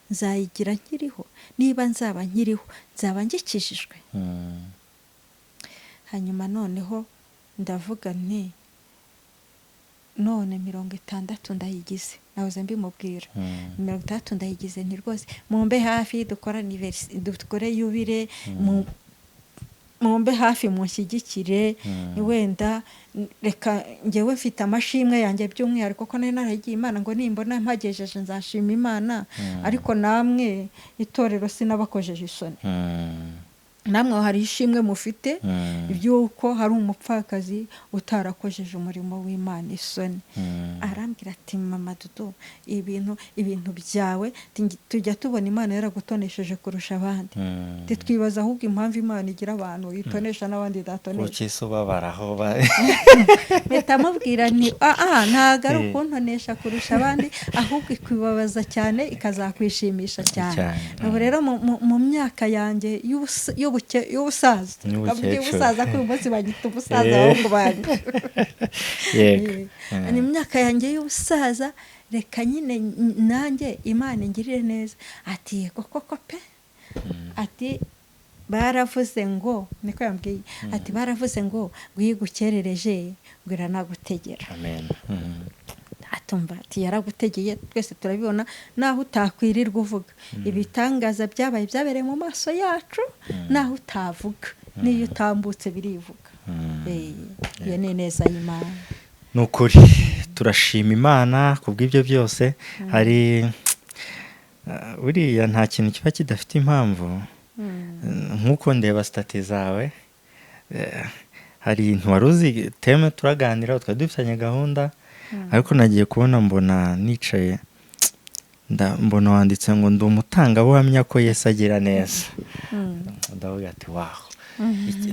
nzayigira nkiriho? Niba nzaba nkiriho, nzaba ngikijijwe? Hanyuma noneho ndavuga nti none 60 ndayigize, nahoze mbimubwira, 60 ndayigize, nti rwose mumbe hafi dukore anniversaire, dukore yubile, mumbe hafi munshyigikire. Wenda reka ngewe mfite amashimwe yanjye by'umwihariko ko nari naragiye Imana ngo nimbona mpagejeje nzashima Imana. Ariko namwe itorero sinabakojeje isoni. Namwe hari ishimwe mufite by'uko hari umupfakazi utarakojeje umurimo w'Imana isoni. Arambwira ati: "Mama Dudu, ibintu byawe tujya tubona Imana yaragutonesheje kurusha abandi." Twibaza ahubwo impamvu Imana igira abantu itonesha n'abandi idatonesha. Kuki se ubabara aho Mpita mubwira nti: "Ah, ntabwo ari ukuntonesha kurusha abandi, ahubwo ikubabaza cyane ikazakwishimisha cyane." Cyane. Ubu rero mu myaka yanjye y'ubusaza, Y'ubukecuru. kavuga y'ubusaza ko uyu munsi banyita umusaza, abahungu banjye. Ni imyaka yanjye y'ubusaza, reka nyine nanjye Imana ingirire neza. Ati: "Yego koko pe." Ati: "Baravuze ngo," niko yambwiye, ati: "Baravuze ngo iyo igukerereje ngo iranagutegera." Amen. Atumva ati: "Yaragutegeye, twese turabibona, naho utakwirirwa uvuga ibitangaza byabaye, byabereye mu maso yacu, naho utavuga, n'iyo utambutse birivuga." Iyo ni ineza y'Imana. Ni ukuri turashima Imana ku bw'ibyo byose. Hari buriya nta kintu kiba kidafite impamvu. Nk'uko ndeba status zawe, hari wari uzi thème turaganira, twari dufitanye gahunda, ariko nagiye kubona mbona nicaye mbona wanditse ngo: "Ndi umutangabuhamya ko Yesu agira neza." Ndavuga ati: "Waho,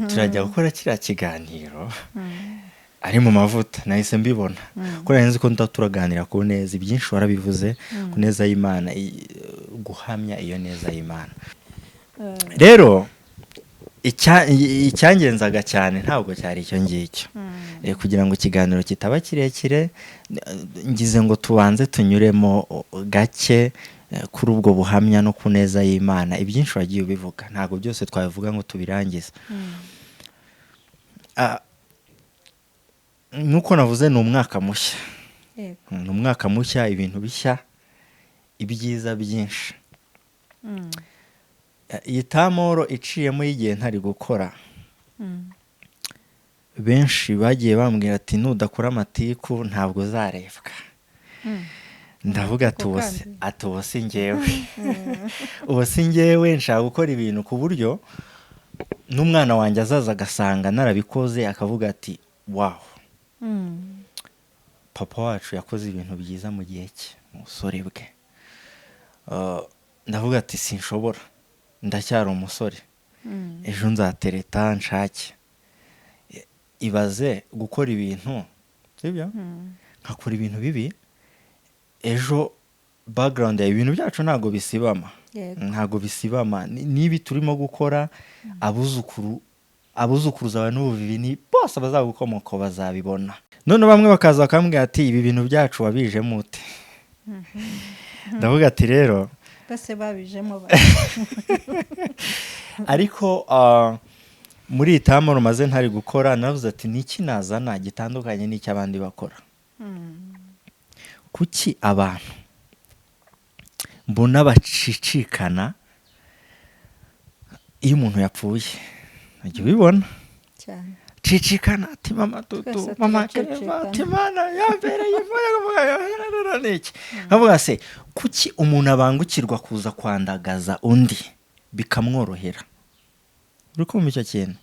turajya gukora kiriya kiganiro ari mu mavuta." Nahise mbibona ko nari nzi ko turaganira ku neza. Ibyinshi warabivuze ku neza y'Imana, guhamya iyo neza y'Imana. Rero icyangenzaga cyane ntabwo cyari icyo ngicyo. Kugira ngo ikiganiro kitaba kirekire, ngize ngo tubanze tunyuremo gake kuri ubwo buhamya no ku neza y'Imana. Ibyinshi wagiye ubivuga, ntabwo byose twabivuga ngo tubirangize. Nk'uko navuze, ni umwaka mushya. Ni umwaka mushya, ibintu bishya, ibyiza byinshi. Iyi tamoro iciyemo y'igihe ntari gukora, benshi bagiye bambwira ati: "Nudakora amatiku ntabwo uzarebwa." Ndavuga ati: Ako kandi. Ati: "Ubu si njyewe, ubu si njyewe." Nshaka gukora ibintu ku buryo n'umwana wanjye azaza agasanga narabikoze, akavuga ati: "Wow, papa wacu yakoze ibintu byiza mu gihe cye, mu busore bwe." Ndavuga ati: "Sinshobora, ndacyari umusore, ejo nzatereta nshake." Ibaze gukora ibintu, sibyo, nkakora ibintu bibi, ejo background yawe, ibintu byacu ntabwo bisibama. Ntabwo bisibama. N'ibi turimo gukora, abuzukuru, abuzukuruza bawe n'ubuvivi ni bose abazagukomoka bazabibona. None bamwe bakaza bakambwira ati: "Ibi bintu byacu wabijemo ute?" Ndavuga ati: "Rero." Bose babijemo Ariko Muri iyi term rumaze ntari gukora, navuze ati: "Niki nazana gitandukanye n'icyo abandi bakora?" Kuki abantu mbona bacicikana iyo umuntu yapfuye? Ujya ubibona? Cyane. Cicikana ati: "Mama Dudu, Twese mama turacicikana. Kereva," ati: "Mana yambereye imvura." Niki nkavuga se? Kuki umuntu abangukirwa kuza kwandagaza undi bikamworohera? Uri kumva icyo kintu?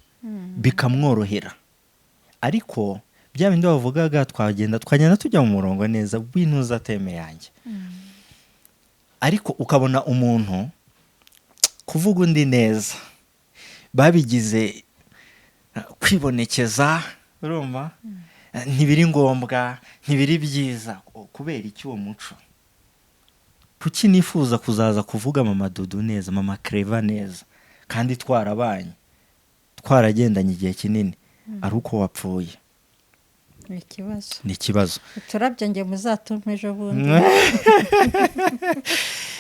Bikamworohera. Ariko bya bindi bavugaga, twagenda tujya mu murongo neza w'intuza theme yanjye, ariko ukabona umuntu kuvuga undi neza babigize kwibonekeza. Urumva? Ntibiri ngombwa, ntibiri byiza. Kubera iki uwo muco? Kuki nifuza kuzaza kuvuga mama Dudu neza, mama Kereva neza, kandi twarabanye, twaragendanye igihe kinini, ari uko wapfuye? Ni ikibazo. Ni ikibazo. Uturabyo nge muzatume ejo bundi.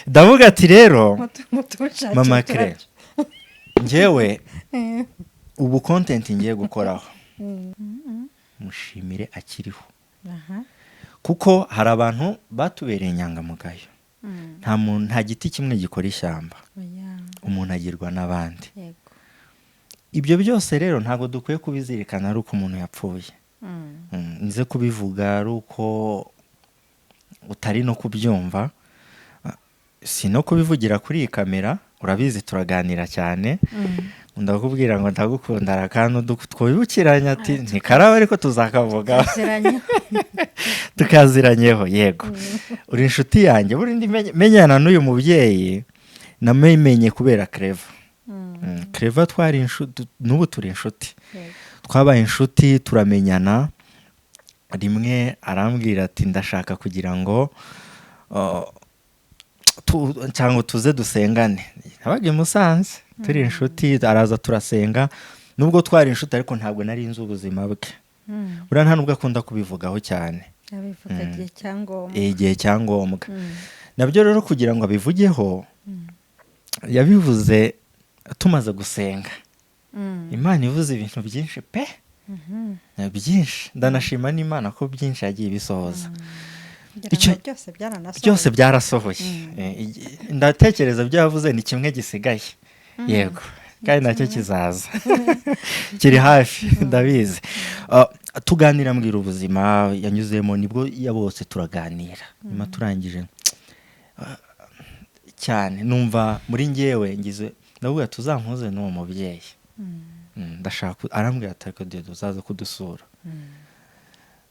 Ndavuga ati rero, Mutushakire mama uturabyo. Kere, njyewe ubu content ngiye gukoraho, mushimire akiriho, kuko hari abantu batubereye inyangamugayo. Nta muntu, nta giti kimwe gikora ishyamba. Oya. Umuntu agirwa n'abandi. Yego. Ibyo byose rero ntabwo dukwiye kubizirikana ari uko umuntu yapfuye. Nze kubivuga ari uko utari no kubyumva. Si no kubivugira kuri iyi kamera. Urabizi, turaganira cyane. Ndakubwira ngo ndagukunda, hari akantu twibukiranya ati ntikaraba, ariko tuzakavuga. Tuziranye. Tukaziranyeho, yego. Uri inshuti yanjye. Buri menyana n'uyu mubyeyi, namenye kubera Kereva. Kereva twari inshuti, n'ubu turi inshuti. Twabaye inshuti, turamenyana. Rimwe arambwira ati: "Ndashaka kugira ngo cyangwa tuze dusengane." Nabaga i Musanze, turi inshuti, araza turasenga. Nubwo twari inshuti, ariko ntabwo nari nzi ubuzima bwe. Buriya nta nubwo akunda kubivugaho cyane. Abivuga igihe cyangombwa. Igihe cya ngombwa. Nabyo rero kugira ngo abivugeho, yabivuze tumaze gusenga. Imana ivuze ibintu byinshi pe. Byinshi. Ndanashima n'Imana ko byinshi yagiye ibisohoza. Ngira ngo byose byaranasohoye. Byose byarasohoye. Ndatekereza ibyo yavuze ni kimwe gisigaye, yego, kandi nacyo kizaza, kiri hafi, ndabizi. Tuganira, mbwira ubuzima yanyuzemo, nibwo ya bose turaganira. Nyuma turangije cyane, numva muri njyewe ngize, ndavuga: "Tuzampuze n'uwo mubyeyi." Ndashaka. Arambwira ati: "Ariko Dieu, uzaza kudusura?"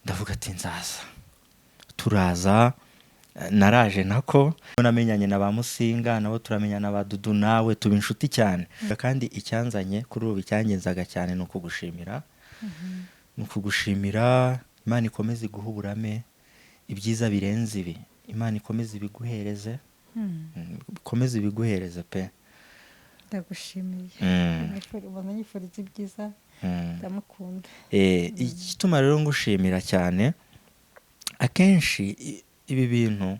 Ndavuga ati: "Nzaza." Turaza. Naraje nako namenyanye na ba Musinga, nabo turamenyana, ba Dudu, nawe tuba inshuti cyane. Kandi icyanzanye kuri ubu, icyangenzaga cyane, ni ukugushimira, ni ukugushimira. Imana ikomeze iguhe uburame, ibyiza birenze ibi Imana ikomeze ibiguhereze. Ikomeze ibiguhereze pe. Ndagushimiye. Ubona nyifuriza ibyiza. Ndamukunda. Igituma rero ngushimira cyane, akenshi ibi bintu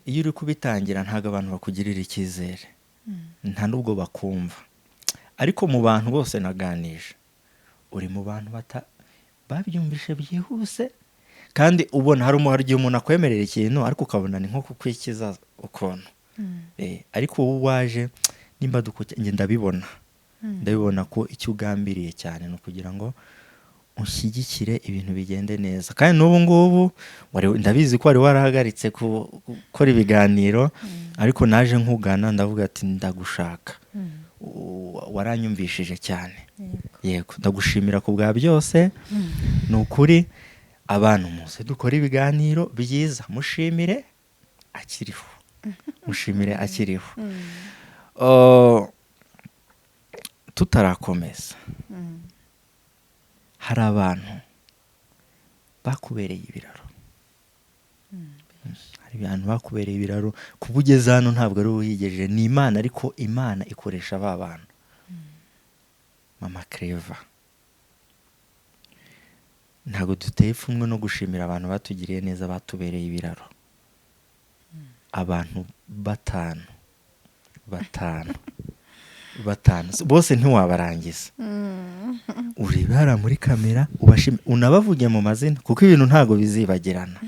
iyo uri kubitangira ntabwo abantu bakugirira icyizere, nta n'ubwo bakumva. Ariko mu bantu bose naganije, uri mu bantu babyumvishe byihuse. Kandi ubona hari igihe umuntu akwemerera ikintu, ariko ukabona ni nko kukwikiza ukuntu. Ariko wowe waje nimba dukuke, njye ndabibona, ndabibona ko icyo ugambiriye cyane ni ukugira ngo ushyigikire ibintu bigende neza. Kandi n'ubu ngubu ndabizi ko wari warahagaritse gukora ibiganiro, ariko naje nkugana, ndavuga ati: "Ndagushaka." Waranyumvishije cyane. Yego. Yego, ndagushimira ku bwa byose. Ni ukuri, abantu muze dukora ibiganiro byiza. Mushimire akiriho, mushimire akiriho. Tutarakomeza, hari abantu bakubereye ibiraro. Hari abantu bakubereye ibiraro. Kuba ugeze hano ntabwo ari wowe uhigejeje, ni Imana, ariko Imana ikoresha ba bantu. Mama Kereva, ntabwo duteye ipfunwe no gushimira abantu batugiriye neza, batubereye ibiraro. Abantu batanu, batanu Batanu bose ntiwabarangiza. Urebe hariya muri kamera, ubashime, unabavuge mu mazina, kuko ibintu ntabwo bizibagirana,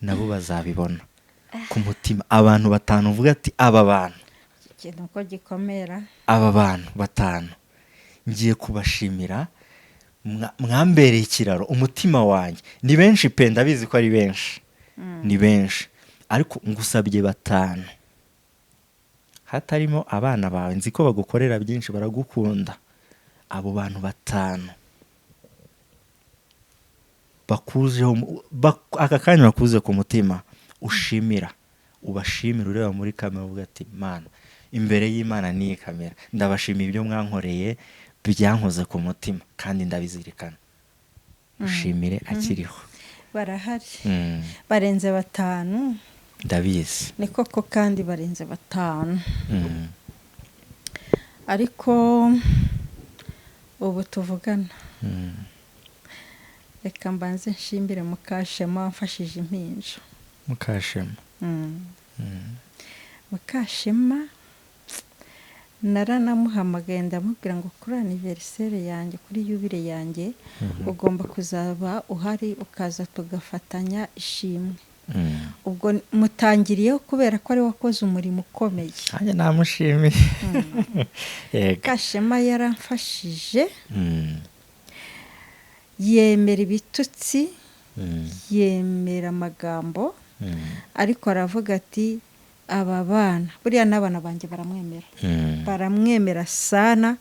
nabo bazabibona ku mutima. Abantu batanu uvuga ati: "Aba bantu." Ikintu uko gikomera. "Aba bantu batanu ngiye kubashimira, mwambereye ikiraro umutima wanjye." Ni benshi pe, ndabizi ko ari benshi, ni benshi, ariko ngusabye batanu hatarimo abana bawe. Nzi ko bagukorera byinshi, baragukunda. Abo bantu batanu bakuzeho aka kanya, bakuze ku mutima, ushimira, ubashimira ureba muri kamera, uvuga ati: "Mana, imbere y'Imana n'iyi kamera, ndabashimiye ibyo mwankoreye, byankoze ku mutima kandi ndabizirikana." Ushimire akiriho. Barahari. Barenze batanu. Ndabizi. Ni koko, kandi barenze batanu. Ariko ubu tuvugana, reka mbanze nshimire Mukashema wamfashije impinja. Mukashema. Mukashema naranamuhamagaye, ndamubwira ngo kuri anniversaire yanjye, kuri yubile yanjye, ugomba kuzaba uhari, ukaza tugafatanya ishimwe. Ubwo mutangiriyeho kubera ko ari we wakoze umurimo ukomeye. Nanjye namushimiye, yego. Mukashema yaramfashije, yemera ibitutsi, yemera amagambo, ariko aravuga ati: "Aba bana." Buriya n'abana banjye baramwemera, baramwemera sana,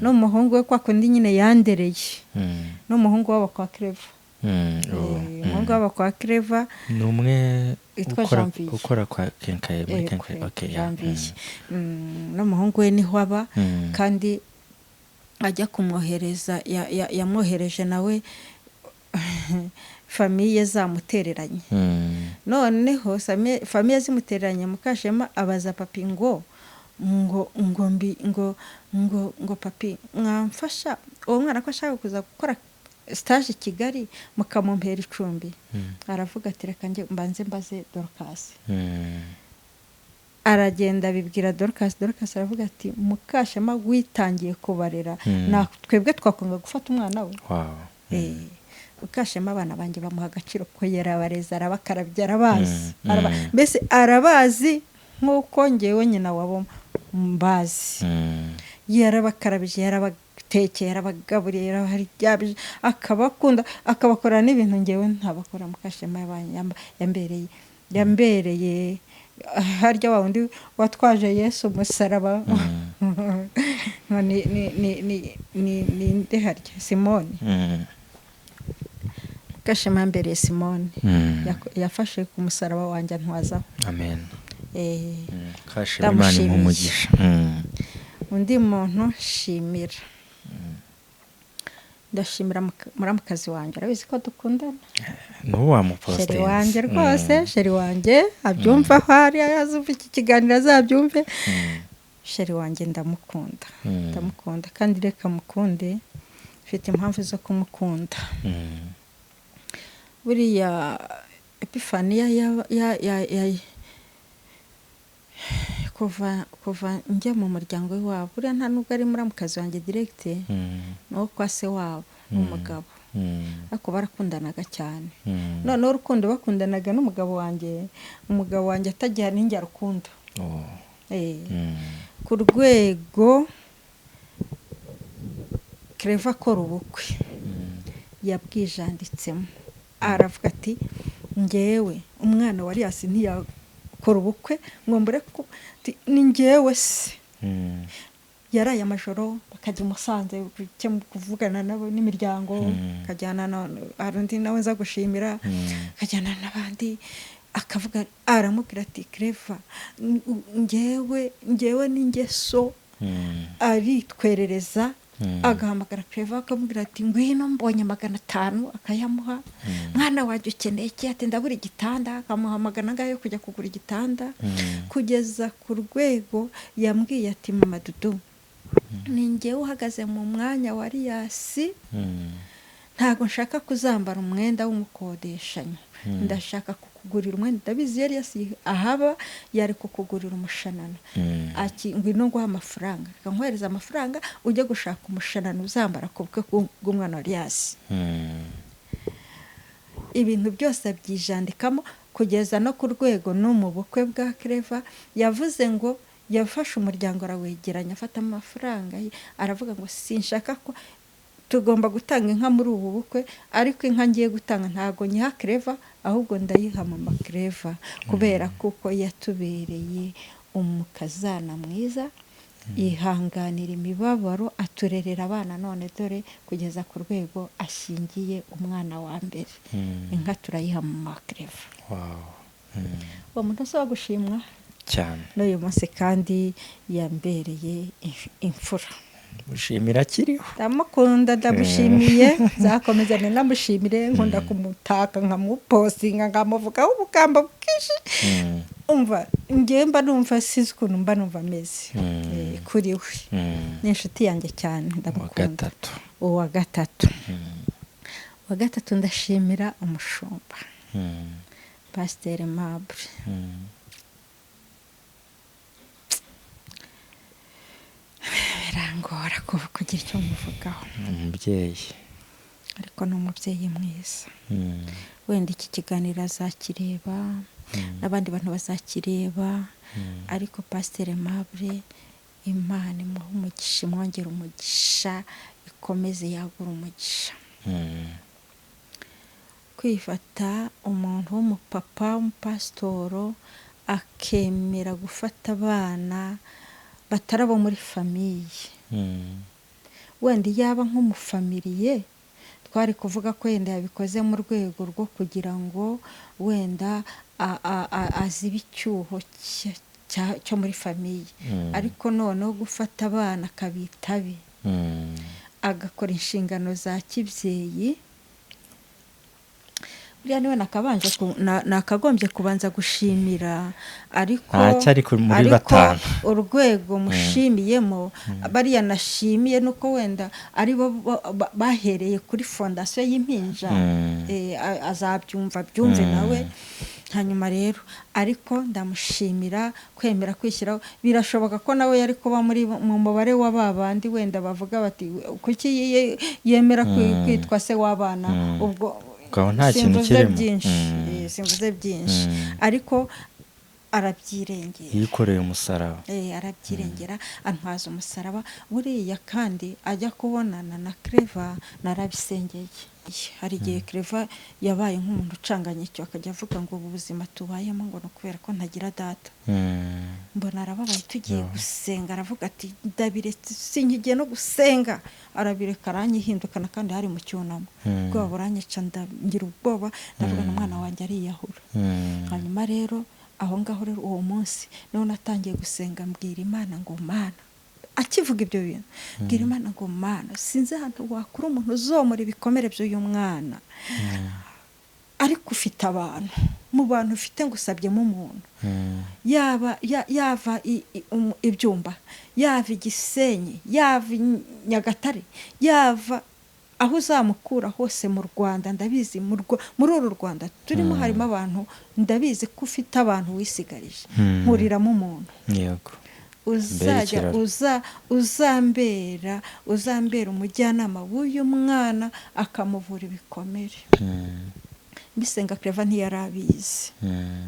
n'umuhungu we, kwa kundi nyine yandereye, n'umuhungu wabo kwa Kereva. Oh. Umuhungu wabo kwa Kereva. Ni umwe witwa ukora Janvier. Ukora kwa kenkaye, muri kenkaye, okay, yeah. Janvier. N'umuhungu we niho aba. Kandi ajya kumwohereza, yamwohereje nawe famille zamutereranye. Noneho famille zimutereranye, Mukashema abaza papi ngo ngo ngo mbi ngo ngo ngo "Papi, mwamfasha uwo mwana ko ashaka kuza gukora stage i Kigali, mukamumpera icumbi?" Aravuga ati: "Reka njye mbanze mbaze Dorcas." Aragenda abibwira Dorcas. Dorcas aravuga ati: "Mukashema witangiye kubarera, na twebwe twakwanga gufata umwana we?" Mukashema abana banjye bamuha agaciro ko yarabareze, arabakarabya, arabazi. Mbese arabazi nk'uko ngewe nyina wabo mbazi. Yarabakarabije, yarabatekeye, yarabagaburiye, yarabaryamije, akabakunda, akabakorera n'ibintu ngewe ntabakora. Mukashema yambereye harya wa wundi watwaje Yesu umusaraba, ngo ni nde harya? Simoni. Mukashema yambereye Simoni. Yafashe ku musaraba wanjye antwazaho. Amen. Kashema, Imana Ndamushimiye. imuhe umugisha. Undi muntu nshimira, ndashimira muramukazi wanjye, arabizi ko dukundana. N'ubu wamupostinze. Chéri wanjye rwose, chéri wanjye abyumva aho ari, azumva iki kiganiro azabyumve. Chéri wanjye ndamukunda. Ndamukunda kandi reka mukunde, mfite impamvu zo kumukunda. Buriya Epifaniya kuva njya mu muryango w'iwabo, buriya nta nubwo ari muramukazi wanjye direct, ni uwo kwa se wabo n'umugabo, ariko barakundanaga cyane. Noneho urukundo bakundanaga n'umugabo wanjye, umugabo wanjye atagira n'injye arukunda. Oh. Ku rwego Kereva akora ubukwe, yabwijanditsemo, aravuga ati: "Ngewe umwana wa Riyasi ntiyakora ubukwe ngo mbure ko ati, ni ngewe se." Yaraye amajoro, bakajya i Musanze kuvugana nabo n'imiryango, akajyana na hari undi nawe nza gushimira, akajyana n'abandi, akavuga, aramubwira ati: "Kereva, ngewe ni ngeso." Aritwerereza, agahamagara Kereva, akamubwira ati: "Ngwino, mbonye 500," akayamuha. "Mwana wanjye, ukeneye iki?" Ati: "Ndabura igitanda." Akamuha magana angahe yo kujya kugura igitanda. Kugeza ku rwego yambwiye ati: "Mama Dudu, ni ngewe uhagaze mu mwanya wa Riyasi. Ntabwo nshaka kuzambara umwenda w'umukodeshanyo, ndashaka kukugurira umwenda, ndabizi yari yasiye ahaba, yari kukugurira umushanana. Ngwino nguhe amafaranga, reka nkohereze amafaranga ujye gushaka umushanana uzambara ku bukwe bw'umwana wa Elias. Ibintu byose abyijandikamo kugeza no ku rwego no mu bukwe bwa Clever yavuze ngo yafashe umuryango arawegeranya, afata amafaranga ye aravuga ngo sinshaka ko tugomba gutanga inka muri ubu bukwe, ariko inka ngiye gutanga ntabwo nyiha Clever, ahubwo ndayiha mama Clever, kubera kuko yatubereye umukazana mwiza, yihanganira imibabaro, aturerera abana, none dore kugeza ku rwego ashyingiye umwana wa mbere. Inka turayiha mama Clever. Uwo muntu asaba gushimwa cyane n'uyu munsi, kandi yambereye imfura. Mushimira akiriho. Ndamukunda, ndamushimiye, nzakomeza nanamushimire. Nkunda kumutaka, nkamupostinga, nkamuvugaho ubugambo bwinshi. Umva, ngewe mba numva sinzi ukuntu mba numva ameze kuri we. Ni inshuti yanjye cyane, ndamukunda. Gatatu. Uwa gatatu, uwa gatatu ndashimira umushumba Pasiteri Mabure. Birangora kugira icyo muvugaho. Umubyeyi. Ariko ni umubyeyi mwiza. Wenda iki kiganiro azakireba, n'abandi bantu bazakireba, ariko Pasiteri Mabure, Imana imuha umugisha, imwongera umugisha, ikomeze yagura umugisha. Kwifata umuntu w'umupapa w'umupasitoro akemera gufata abana batari abo muri famille, wenda yaba nk'umufamiliye twari kuvuga ko wenda yabikoze mu rwego rwo kugira ngo wenda azibe icyuho cyo muri famille, ariko noneho gufata abana akabita abe, agakora inshingano za kibyeyi, buriya niwe nakagombye kubanza gushimira, ariko Ntacyo, ariko muri ariko batanu. Urwego mushimiyemo, bariya nashimiye nuko wenda ari bo bahereye kuri fondasiyo y'impinja. Azabyumva byumve nawe. Hanyuma rero ariko ndamushimira kwemera kwishyiraho. Birashoboka ko nawe yari kuba muri mu mubare wa ba bandi wenda bavuga bati kuki yemera kwitwa se w'abana, ubwo Ubwo nta kintu simvuze kirimo. byinshi. Simvuze byinshi, ariko arabyirengera. Yikoreye umusaraba. Arabyirengera, antwaza umusaraba. Buriya kandi ajya kubonana na Clever narabisengeye. Hari igihe Clever yabaye nk'umuntu ucanganye icyo, akajya avuga ngo ubu buzima tubayemo ngo ni ukubera ko ntagira data. Mbona arababaye, tugiye gusenga aravuga ati ndabiretse, sinkigiye no gusenga, arabireka, aranyihindukana kandi hari mu cyunamo. Ubwoba buranyica, ngira ubwoba, ndavuga umwana wanjye ariyahura. Hanyuma rero aho ngaho rero uwo munsi niho natangiye gusenga, mbwira Imana ngo Mana, akivuga ibyo bintu, mbwira Imana ngo Mana, sinzi ahantu wakura umuntu uzomora ibikomere by'uyu mwana, ariko ufite abantu, mu bantu ufite ngusabyemo umuntu, yaba yava ibyumba, yava Igisenyi, yava Nyagatare, yava aho uzamukura hose mu Rwanda. Ndabizi muri uru Rwanda turimo harimo abantu, ndabizi ko ufite abantu wisigarije, nkuriramo umuntu uzajya uzambera umujyanama w'uyu mwana, akamuvura ibikomere. Mbisenga Clever ntiyari abizi.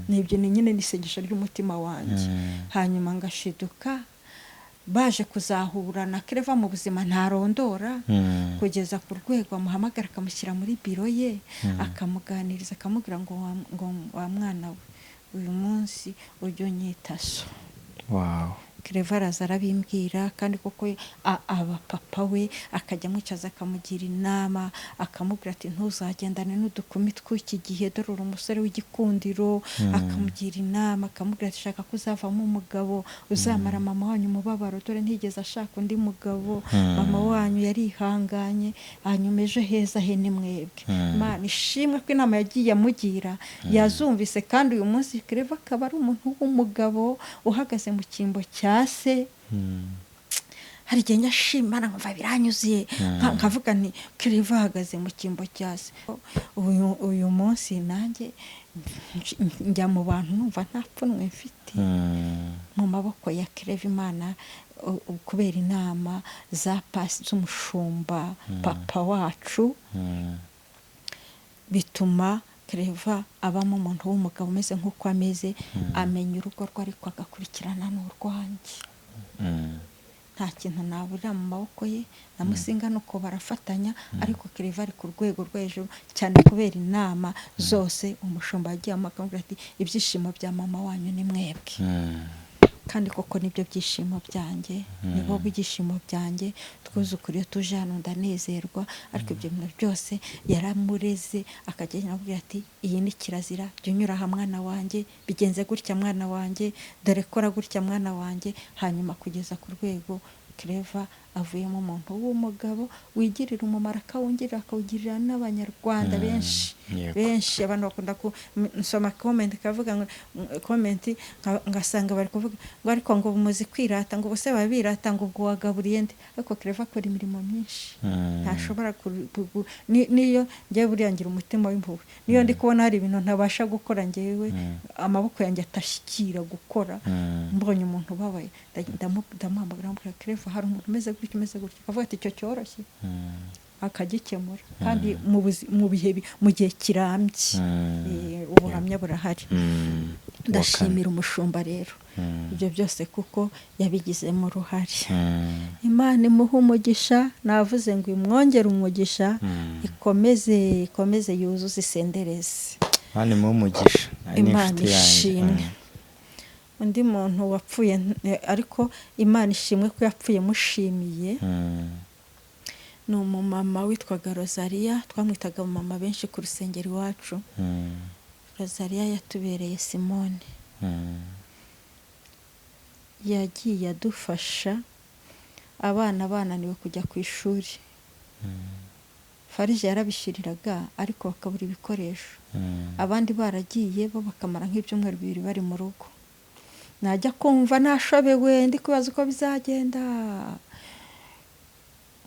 Nibyo, ni nyine n'isengesho ry'umutima wanjye. Hanyuma ngashiduka baje kuzahura na Clever mu buzima ntarondora, kugeza ku rwego amuhamagara akamushyira muri biro ye, akamuganiriza, akamubwira ngo wa mwana we, uyu munsi ujye unyita so. Clever araza arabimbwira, kandi koko aba papa we akajya amwicaza akamugira inama, akamubwira ati ntuzagendane n'udukumi tw'iki gihe, dore uri umusore w'igikundiro. Akamugira inama, akamubwira ati shaka ko uzavamo umugabo uzamara mama wanyu umubabaro, dore ntigeze ashaka undi mugabo, mama wanyu yarihanganye, hanyuma ejo heza he ni mwebwe. Imana ishimwe ko inama yagiye amugira yazumvise, kandi uyu munsi Clever akaba ari umuntu w'umugabo uhagaze mu cyimbo cya se. Hari igihe nyashima nkumva biranyuzuye, nkavuga nti Claver ahagaze mu cyimbo cya se. Uyu munsi nanjye njya mu bantu numva nta pfunwe mfite, mu maboko ya Claver. Imana kubera inama za pasi z'umushumba papa wacu, bituma Claver abamo umuntu w'umugabo umeze nk'uko ameze, amenya urugo rwe ariko agakurikirana n'urwanjye. Nta kintu naburira mu maboko ye na Musinga, nuko barafatanya, ariko Claver ari ku rwego rwo hejuru cyane kubera inama zose umushumba yagiye amuha, akamubwira ati ibyishimo bya mama wanyu ni mwebwe. Kandi koko nibyo byishimo byanjye, nibo byishimo byanjye. Twuzukuru iyo tuje hano ndanezerwa. Ariko ibyo bintu byose yaramureze, akagenda amubwira ati iyi ni kirazira, jya unyura aha mwana wanjye, bigenze gutya mwana wanjye, dore kora gutya mwana wanjye. Hanyuma kugeza ku rwego Claver avuyemo umuntu w'umugabo wigirira umumaro, akawungirira, akawugirira n'Abanyarwanda benshi. Benshi abantu bakunda nsoma comment, kavuga ngo comment ngasanga bari kuvuga ngo ariko ngo muzi kwirata, ngo ubuse babirata, ngo ubwo wagaburiye nde? Ariko Claver akora imirimo myinshi, ntashobora niyo njyewe buriya ngira umutima w'impuhwe, niyo ndi kubona hari ibintu ntabasha gukora njyewe, amaboko yanjye atashyikira gukora, mbonye umuntu ubabaye ndamuhamagara, ndamubwira: "Claver, hari umuntu umeze gutya, umeze gutya." Akavuga ati icyo cyoroshye, akagikemura, kandi mu bihe mu gihe kirambye. Ubuhamya burahari. Ndashimira umushumba rero ibyo byose kuko yabigizemo uruhare. Imana imuhe umugisha. Navuze ngo imwongere umugisha, ikomeze, ikomeze yuzuze isendereze. Imana imuhe umugisha. Ari Imana n'inshuti yanjye. ishimwe. Undi muntu wapfuye, ariko Imana ishimwe ko yapfuye mushimiye, ni umumama witwaga Rosalia. Twamwitaga mama benshi ku rusengero iwacu. Rosalia yatubereye Simone. Yagiye adufasha abana bananiwe kujya ku ishuri. FARG yarabishyuriraga ariko bakabura ibikoresho. Abandi baragiye bo bakamara nk'ibyumweru 2 bari mu rugo. Najya kumva nashobewe, ndi kubaza uko bizagenda,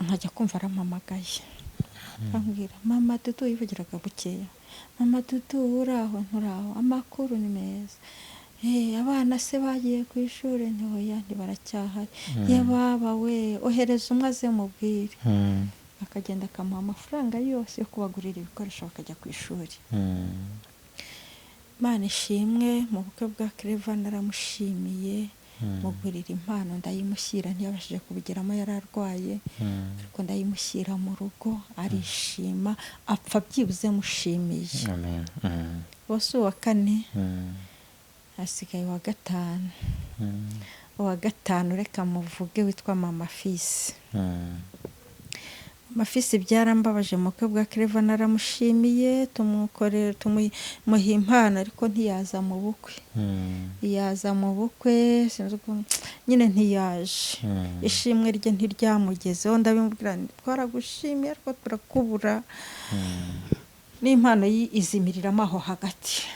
nkajya kumva arampamagaye, ambwira: "Mama Dudu." Yivugiraga bukeya: "Mama Dudu, uraho?" "Nturaho, amakuru ni meza. Abana se bagiye ku ishuri?" "Ntihoya, ntibaracyahari." "Ye baba we, ohereza umwe aze mubwire." Akagenda akamuha amafaranga yose yo kubagurira ibikoresho bakajya ku ishuri. Imana ishimwe, mu bukwe bwa Claver naramushimiye, mugurira impano ndayimushyira. Ntiyabashije kubigeramo, yari arwaye, ariko ndayimushyira mu rugo arishima, apfa byibuze mushimiye. Amen. Bose uwa kane, hasigaye uwa gatanu. Uwa gatanu reka muvuge, witwa Mama Fisi. Mama Fisi byarambabaje. Mu bukwe bwa Claver naramushimiye, tumukorera, tumuha impano, ariko ntiyaza mu bukwe. Ntiyaza mu bukwe, sinzi ukuntu nyine ntiyaje. Ishimwe rye ntiryamugezeho. Ndabimubwira nti twaragushimiye ariko turakubura, n'impano ye izimiriramo aho hagati.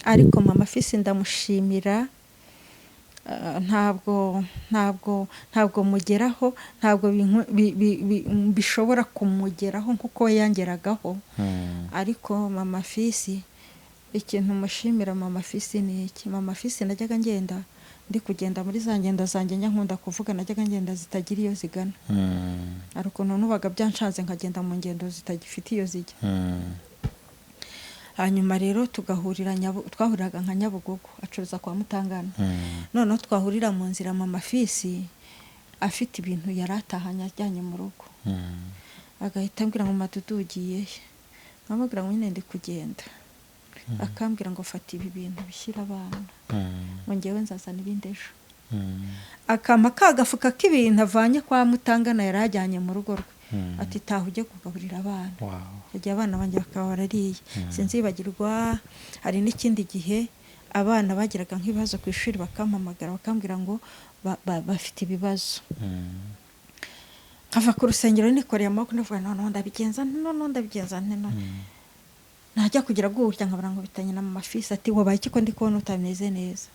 Ariko Mama Fisi ndamushimira. Ntabwo mugeraho, ntabwo bishobora kumugeraho nk'uko we yangeragaho. Ariko Mama Fisi, ikintu mushimira Mama Fisi ni iki? Mama Fisi najyaga ngenda, ndi kugenda muri za ngendo zanjye njya nkunda kuvuga, najyaga ngenda zitagira iyo zigana. Hari ukuntu nubaga byanshanze nkagenda mu ngendo zitagifite iyo zijya. Hanyuma rero tugahurira twahuriraga nka Nyabugogo, acuruza kwa Mutangana. Noneho twahurira mu nzira, Mama Fisi afite ibintu yari atahanye ajyanye mu rugo, agahita ambwira ngo: "Madudu, ugiye he?" Nkamubwira ngo nyine ndi kugenda. Akambwira ngo: "Fata ibi bintu bishyira abana," ngo "ngewe nzazana ibindi ejo." Akampa ka gafuka k'ibintu avanye kwa Mutangana yari ajyanye mu rugo rwe, ati: "Taha ujye kugaburira abana." Igihe abana banjye bakaba barariye, sinzibagirwa. Hari n'ikindi gihe abana bagiraga nk'ibibazo ku ishuri, bakampamagara bakambwira ngo bafite ibibazo. Nkava ku rusengero nikoreye amaboko, ndavuga: "Noneho ndabigenza nte? Noneho ndabigenza nte?" None najya kugira gutya nkabura ngo bitanye na Mama Fisi, ati: "Wabaye iki ko ndi kubona utameze neza?"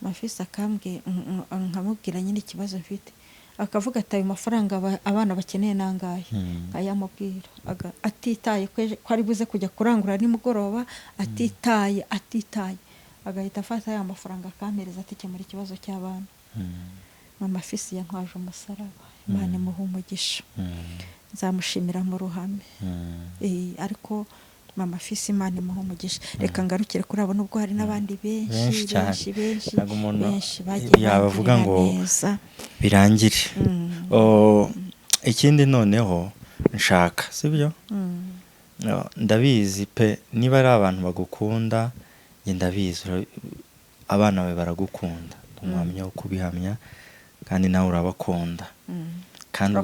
Mama Fisi akambwira, nkamubwira nyine ikibazo mfite. Akavuga ati ayo mafaranga abana bakeneye nangahe, ayamubwira atitaye ko ari buze kujya kurangura nimugoroba, atitaye agahita afata ya mafaranga akampereza ati kemura ikibazo cy'abana. Mama Fisi yantwaje umusaraba, Imana imuha umugisha, nzamushimira mu ruhame. Ariko Mama Fisi Imana imuha umugisha. Reka ngarukire kuri abo, nubwo hari n'abandi benshi benshi benshi benshi bagiye yabavuga ngo birangire. Ikindi noneho nshaka, sibyo? Ndabizi pe, niba ari abantu bagukunda, njye ndabizi abana bawe baragukunda, umuhamya wo kubihamya, kandi nawe urabakunda. Kandi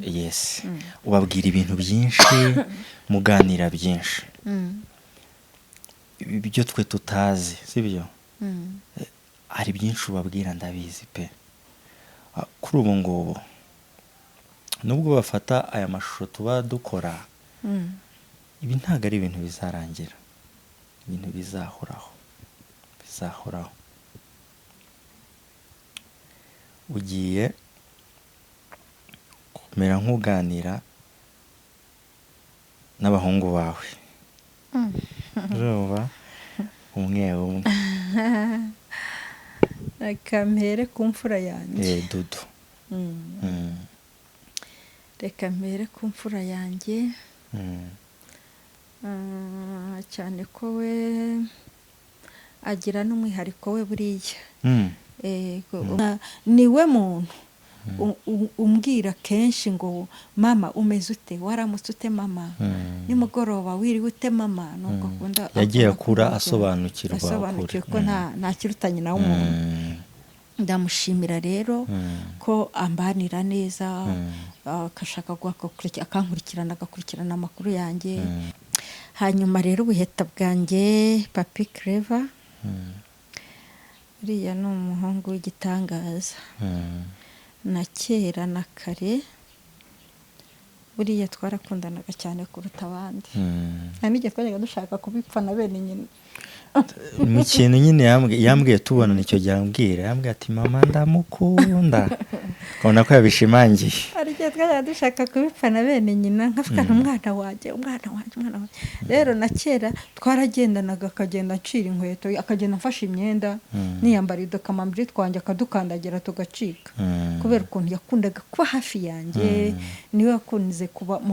yes, ubabwira ibintu byinshi, muganira byinshi ibyo twe tutazi, sibyo? Hari byinshi ubabwira, ndabizi pe. Kuri ubu ngubu nubwo bafata aya mashusho tuba dukora, ibi ntabwo ari ibintu bizarangira, ibintu bizahoraho, bizahoraho. Ugiye kumera nk'uganira n'abahungu bawe, urumva umwe umwe. Reka mpere ku mfura yanjye, Dudu. Reka mpere ku mfura yanjye, cyane ko we agira n'umwihariko we buriya. Niwe muntu umbwira kenshi ngo mama umeze ute, waramutse ute mama, nimugoroba wiriwe ute mama. Nuko akunda, yagiye akura asobanukirwa ko nta kiruta nyina w'umuntu. Ndamushimira rero ko ambanira neza, akashaka akankurikirana, agakurikirana amakuru yanjye. Hanyuma rero ubuheta bwanjye Papi Clever, uriya ni umuhungu w'igitangaza. Na kera na kare buriya twarakundanaga cyane kuruta abandi. Nta n'igihe twajyaga dushaka kubipfa na bene nyina. Mu kintu nyine yambwiye tubonana icyo gihe, ambwira ati mama ndamukunda, ukabona ko yabishimangiye. Hari igihe twajyaga dushaka kubipfa na bene nyina, nkavugana umwana wanjye, umwana wanjye, umwana wanjye. Rero na kera twaragendanaga, akagenda acira inkweto, akagenda amfashe imyenda, niyambara udukamambiri twanjye akadukandagira tugacika, kubera ukuntu yakundaga kuba hafi yanjye. Niwe wakunze kuba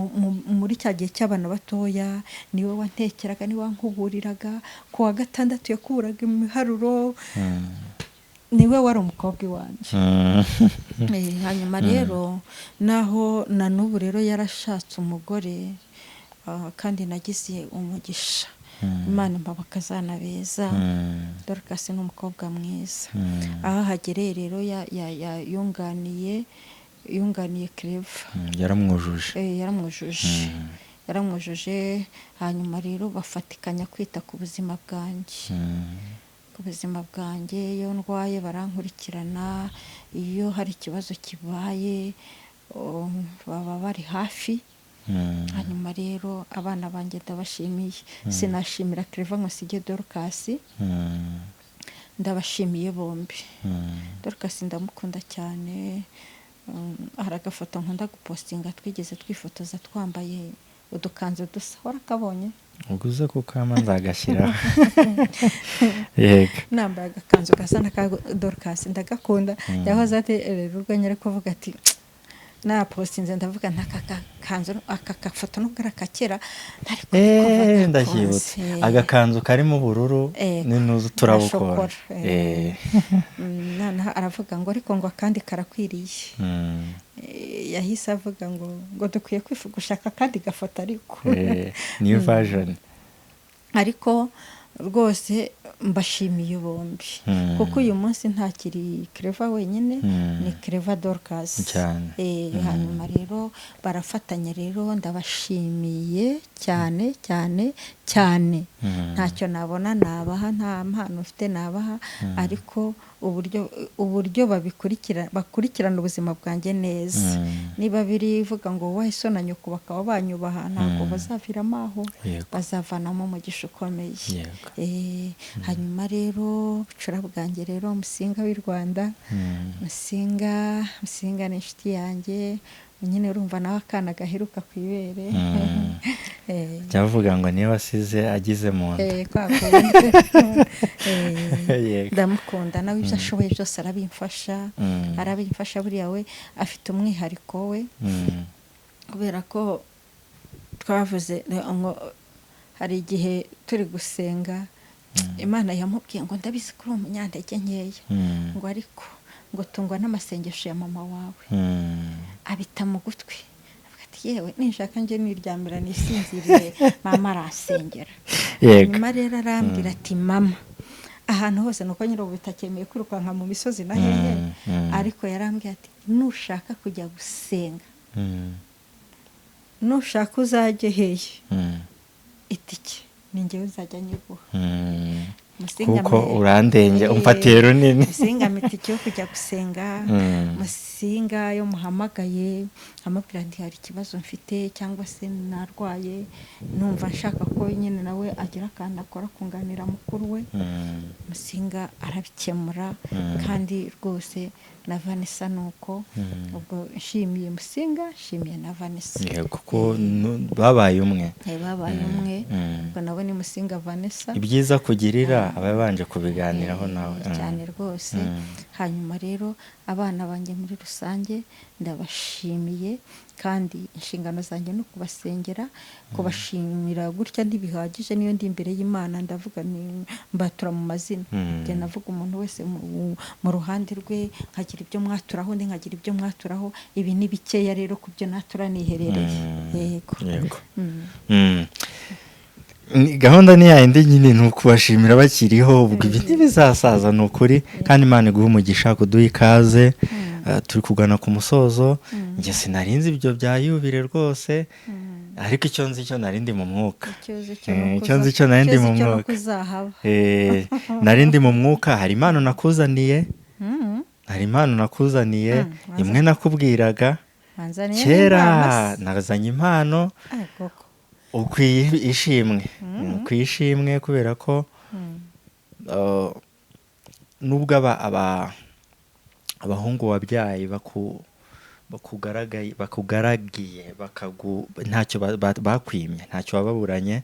muri cya gihe cy'abana batoya, niwe wantekeraga, niwe wankuburiraga. Ku wa gatandatu yakuburaga imiharuro, niwe wari umukobwa iwanjye. Hanyuma rero naho na n'ubu rero yarashatse umugore, kandi nagize umugisha, Imana impa bakazana beza. Dorcas ni umukobwa mwiza. Aho ahagereye rero yunganiye Clever, yaramwujuje. Yaramwujuje. Hanyuma rero bafatikanya kwita ku buzima bwanjye, ku buzima bwanjye. Iyo ndwaye barankurikirana, iyo hari ikibazo kibaye baba bari hafi. Hanyuma rero abana banjye ndabashimiye, sinashimira Clever ngo nsige Dorcas, ndabashimiye bombi. Dorcas ndamukunda cyane. Hari agafoto nkunda gupostinga twigeze twifotoza twambaye udukanzu dusa, warakabonye? Uguze kuko nzagashyiraho. Yego, nambaye agakanzu gasa n'aka Dorcas, ndagakunda. Yahoze ati rero urwenya ari kuvuga ati napostinze, ndavuga ntaka kanzu, aka gafoto nubwo ari akakera, ndakibutse agakanzu karimo ubururu n'intuzu turabukora. Noneho aravuga ngo ariko ngo akandi karakwiriye. Yahise avuga ngo dukwiye gushaka akandi gafoto ariko new version. Ariko rwose mbashimiye bombi, kuko uyu munsi ntakiri Clever wenyine, ni Clever Dorcas. Hanyuma rero barafatanya, rero ndabashimiye cyane cyane Cyane. Ntacyo nabona nabaha, nta mpano mfite nabaha, ariko uburyo babikurikira, bakurikirana ubuzima bwanjye neza, niba birivuga ngo wowe so na nyoko bakaba banyubaha, ntabwo bazaviramo aho, bazavanamo umugisha ukomeye. Hanyuma rero bucura bwanjye rero, Musinga w'i Rwanda, Musinga ni inshuti yanjye nyine, urumva nawe akana gaheruka ku ibere. Cyavuga ngo niba asize agize mu nda. Kwa kundi. Ndamukunda nawe, ibyo ashoboye byose arabimfasha. Arabimfasha. Buriya we afite umwihariko we, kubera ko twavuze ngo hari igihe turi gusenga, Imana yamubwiye ngo: "Ndabizi ko uri umunyantege nkeya," ngo ariko ngo "tungwa n'amasengesho ya mama wawe." Abita mu gutwi, avuga ati: "Yewe, ninshaka njye niryamira nisinziriye, mama arasengera." Hanyuma rero arambwira ati: "Mama ahantu hose," nuko nyine ubu bitakemeye kwirukanka mu misozi na hehe, ariko yarambwiye ati: "Nushaka kujya gusenga, nushaka uzajye hehe, itike ni njyewe nzajya nyiguha." Musinga Kuko urandenge, umfatiye runini. Musinga ampa itike yo kujya gusenga. Musinga yo muhamagaye amubwira nti hari ikibazo mfite cyangwa se narwaye, numva nshaka ko nyine nawe agira akantu akora kunganira mukuru we, Musinga arabikemura. Kandi rwose na Vanessa ni uko. Ubwo nshimiye Musinga, nshimiye na Vanessa. Yego, kuko babaye umwe. Babaye umwe. Ubwo nabo ni Musinga Vanessa. Ibyiza kugirira aba yabanje kubiganiraho nawe. Cyane rwose. Hanyuma rero abana banjye muri rusange ndabashimiye, kandi inshingano zanjye ni ukubasengera. Kubashimira gutya ntibihagije, niyo ndi imbere y'Imana ndavuga ni mbatura mu mazina. Njye navuga umuntu wese mu ruhande rwe, nkagira ibyo mwaturaho, undi nkagira ibyo mwaturaho. Ibi ni bikeya rero ku byo natura niherereye. Yego. Yego. Gahunda ni yayindi nyine, ni ukubashimira bakiriho, ubwo ibi ntibizasaza, ni ukuri. Kandi Imana iguhe umugisha kuduha ikaze. Turi kugana ku musozo. Njye sinarinzi ibyo bya yubile rwose, ariko icyo nzi cyo nari ndi mu mwuka. Icyo uzi cyo ni Icyo nzi cyo nari ndi icyo mu uzi cyo ni mwuka. uko uzahaba. Nari ndi mu mwuka, hari impano nakuzaniye. Hari impano nakuzaniye, imwe nakubwiraga Wanzaniye kera. n'impano se? Nazanye impano. Ah, koko. Ukwiye ishimwe, ukwiye ishimwe kubera ko nubwo aba abahungu wabyaye bakugaragaye, bakugaragiye, ntacyo bakwimye, ntacyo wababuranye.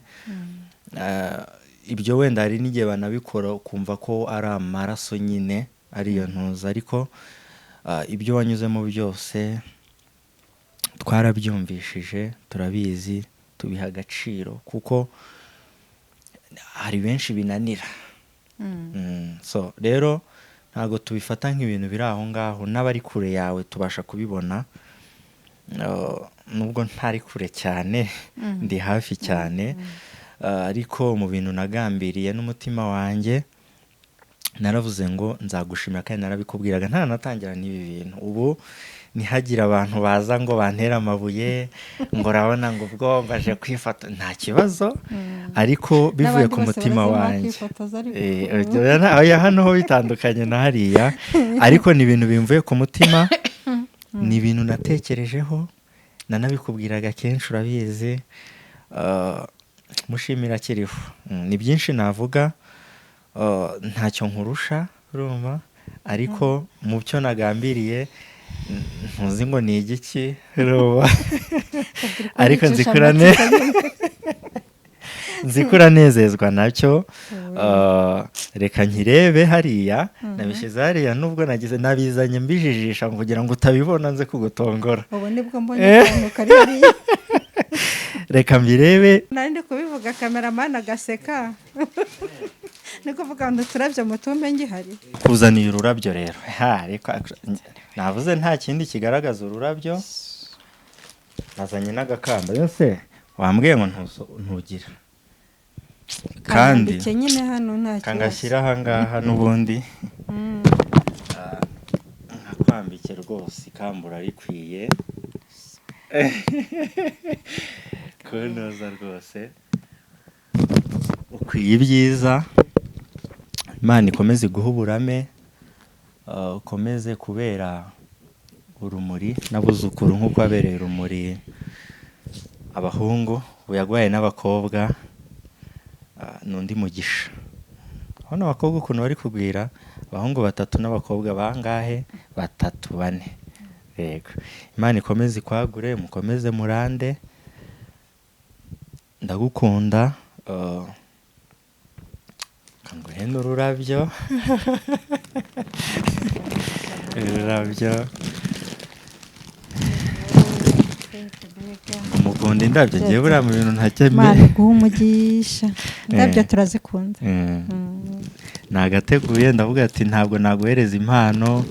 Ibyo wenda hari n'igihe banabikora ukumva ko ari amaraso nyine, ariyo ntuza, ariko ibyo wanyuzemo byose twarabyumvishije, turabizi, tubiha agaciro, kuko hari benshi binanira. So rero ntabwo tubifata nk'ibintu biri aho ngaho, n'abari kure yawe tubasha kubibona. Nubwo ntari kure cyane, ndi hafi cyane. Ariko mu bintu nagambiriye n'umutima wanjye, naravuze ngo nzagushimira, kandi narabikubwiraga ntanatangira n'ibi bintu. Ubu ntihagire abantu baza ngo bantere amabuye ngo urabona ngo ubwo mbaje kwifata, nta kibazo, ariko bivuye N'abandi ku bose mutima baraza wanjye. bakwifotoza ariko. Oya, hano ho bitandukanye na hariya, ariko ni ibintu bimvuye ku mutima, ni ibintu natekerejeho, nanabikubwiraga kenshi, urabizi. Mushimira akiriho. Ni byinshi navuga, ntacyo nkurusha urumva, ariko mu byo nagambiriye, ntuzi ngo ni igiki urumva, ariko Unyicisha amatsiko nyine. Nzi ko uranezezwa nacyo. Reka nkirebe hariya nabishyize hariya, nubwo nagize nabizanye mbijijisha kugira ngo utabibona nze kugutongora. Ubu nibwo mbonye akantu kari hariya. Reka mbirebe. Nari ndi kubivuga, kameramani agaseka, ni kuvuga ngo uturabyo mutumbe ngihari. Kuzaniye ururabyo rero. Ha, reka navuze nta kindi kigaragaza ururabyo, nazanye n'agakamba yose wambwiye ngo ntugira kandi. Kandike nyine hano, nta kibazo. Kangashyira aha ngaha n'ubundi. Nkakwambike rwose, ikambura rikwiye kunoza rwose. Ukwiye ibyiza. Imana ikomeze iguhe uburame, ukomeze kubera urumuri n'abuzukuru nk'uko wabereye urumuri abahungu, ubu yaguhaye n'abakobwa, ni undi mugisha. Urabona abakobwa ukuntu bari kugwira, abahungu batatu n'abakobwa bangahe? Batatu, bane. Yego, Imana ikomeze ikwagure, mukomeze murande. Ndagukunda, reka nguhe n'ururabyo. Ururabyo, umukunda indabyo. Ngewe buriya mu bintu ntajya Imana iguhe umugisha, indabyo turazikunda. Nagateguye, ndavuga ati ntabwo naguhereza impano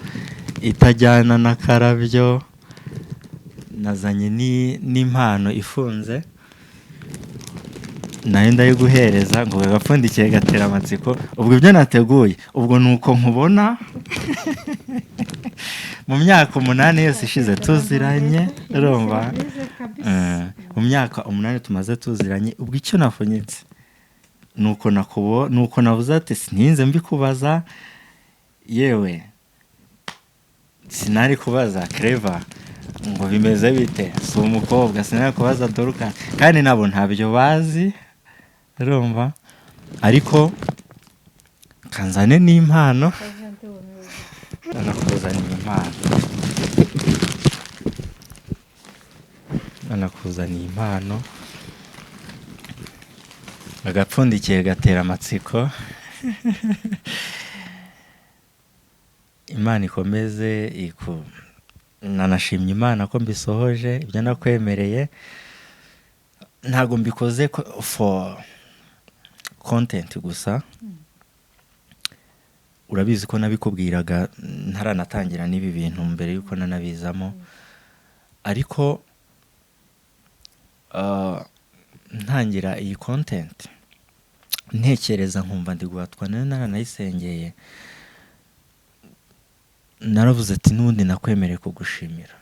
itajyana n'akarabyo. Nazanye n'impano ifunze, nayo ndayiguhereza ngo gapfundikiye gatera amatsiko. Ubwo ibyo nateguye, ubwo ni uko nkubona mu myaka 8 yose ishize tuziranye, urumva? Mu myaka 8 tumaze tuziranye, ubwo icyo nafunyitse nuko nakubo, nuko navuze ati sininze mbikubaza, yewe sinari kubaza Clever ngo bimeze bite, si umukobwa, sinari kubaza Dorcas kandi nabo ntabyo bazi, urumva? Ariko kanzane n'impano, nakuzaniye impano, nakuzaniye impano, agapfundikiye gatera amatsiko. Imana ikomeze iku, nanashimye Imana ko mbisohoje ibyo nakwemereye. Ntabwo mbikoze for content gusa, urabizi ko nabikubwiraga ntaranatangira n'ibi bintu mbere yuko nanabizamo, ariko ntangira iyi content ntekereza nkumva ndi guhatwa, nayo naranayisengeye, naravuze ati n'ubundi nakwemereye kugushimira,